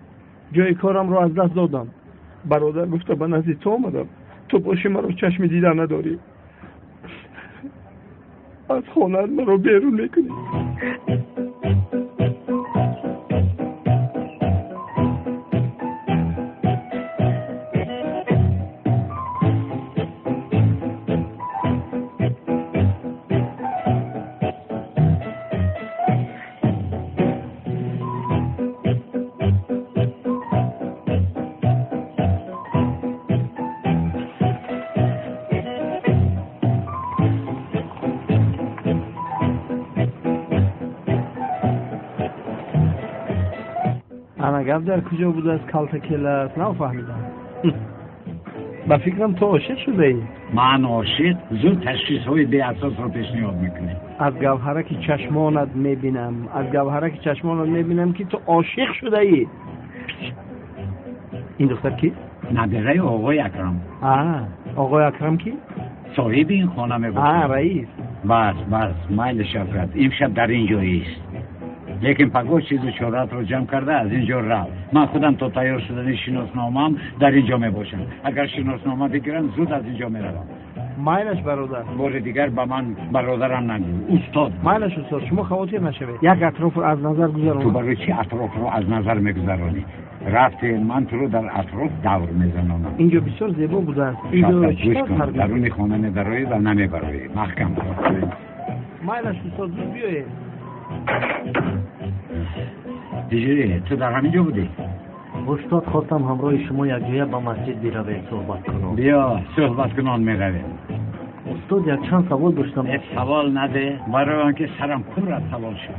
Ҷои корамро аз даст додам. Бародар гуфта ба назди ту омадам. Ту боши маро чашми дида надорӣ. Аз хонаат маро берун мекунӣ. Ана гап дар куҷо будааст, калта келас, нафаҳмидам. Ба фикрам, ту ошиқ шудаӣ. Ман ошиқ? Зуд ташхисҳои беасосро пешниҳод мекунӣ. Аз гавҳараки чашмонат мебинам, аз гавҳараки чашмонат мебинам, ки ту ошиқ шудаӣ. Ин духтар кист? Набираи оғои Акрам. Оғои Акрам ки? Соҳиби ин хона мебошад. Раис. Бас, бас, майли Шавкат, имшаб дар ин ҷо ист. Лекин пагоҳ чизу чораатро ҷамъ карда аз ин ҷо рав. Ман худам то тайёр шудани шиносномаам дар ин ҷо мебошам. Агар шиноснома бигирам, зуд аз ин ҷо меравам. Майлаш, бародар. Бори дигар ба ман бародарам нагӯ, устод. Майлаш, устод, шумо хавотир нашавед. Як атрофро аз назар гузаронам. Ту барои чӣ атрофро аз назар мегузаронӣ? Рафте, ман туро дар атроф давр мезанонам. Инҷо бисёр зебо будааст. Инҷо чӣ кор? Даруни хона медароӣ ва намебароӣ. Маҳкам кун. Майлаш, устод, зуд биёед. Ҳиҷрӣ, ту дар ҳамин ҷо будӣ? Устод, хостам ҳамроҳи шумо якҷоя ба масҷид биравем, суҳбат кунон. Биё, суҳбат кунон меравем. Устод, якчанд савол доштам. Савол наде, барои он ки сарам пур аз савол шуд.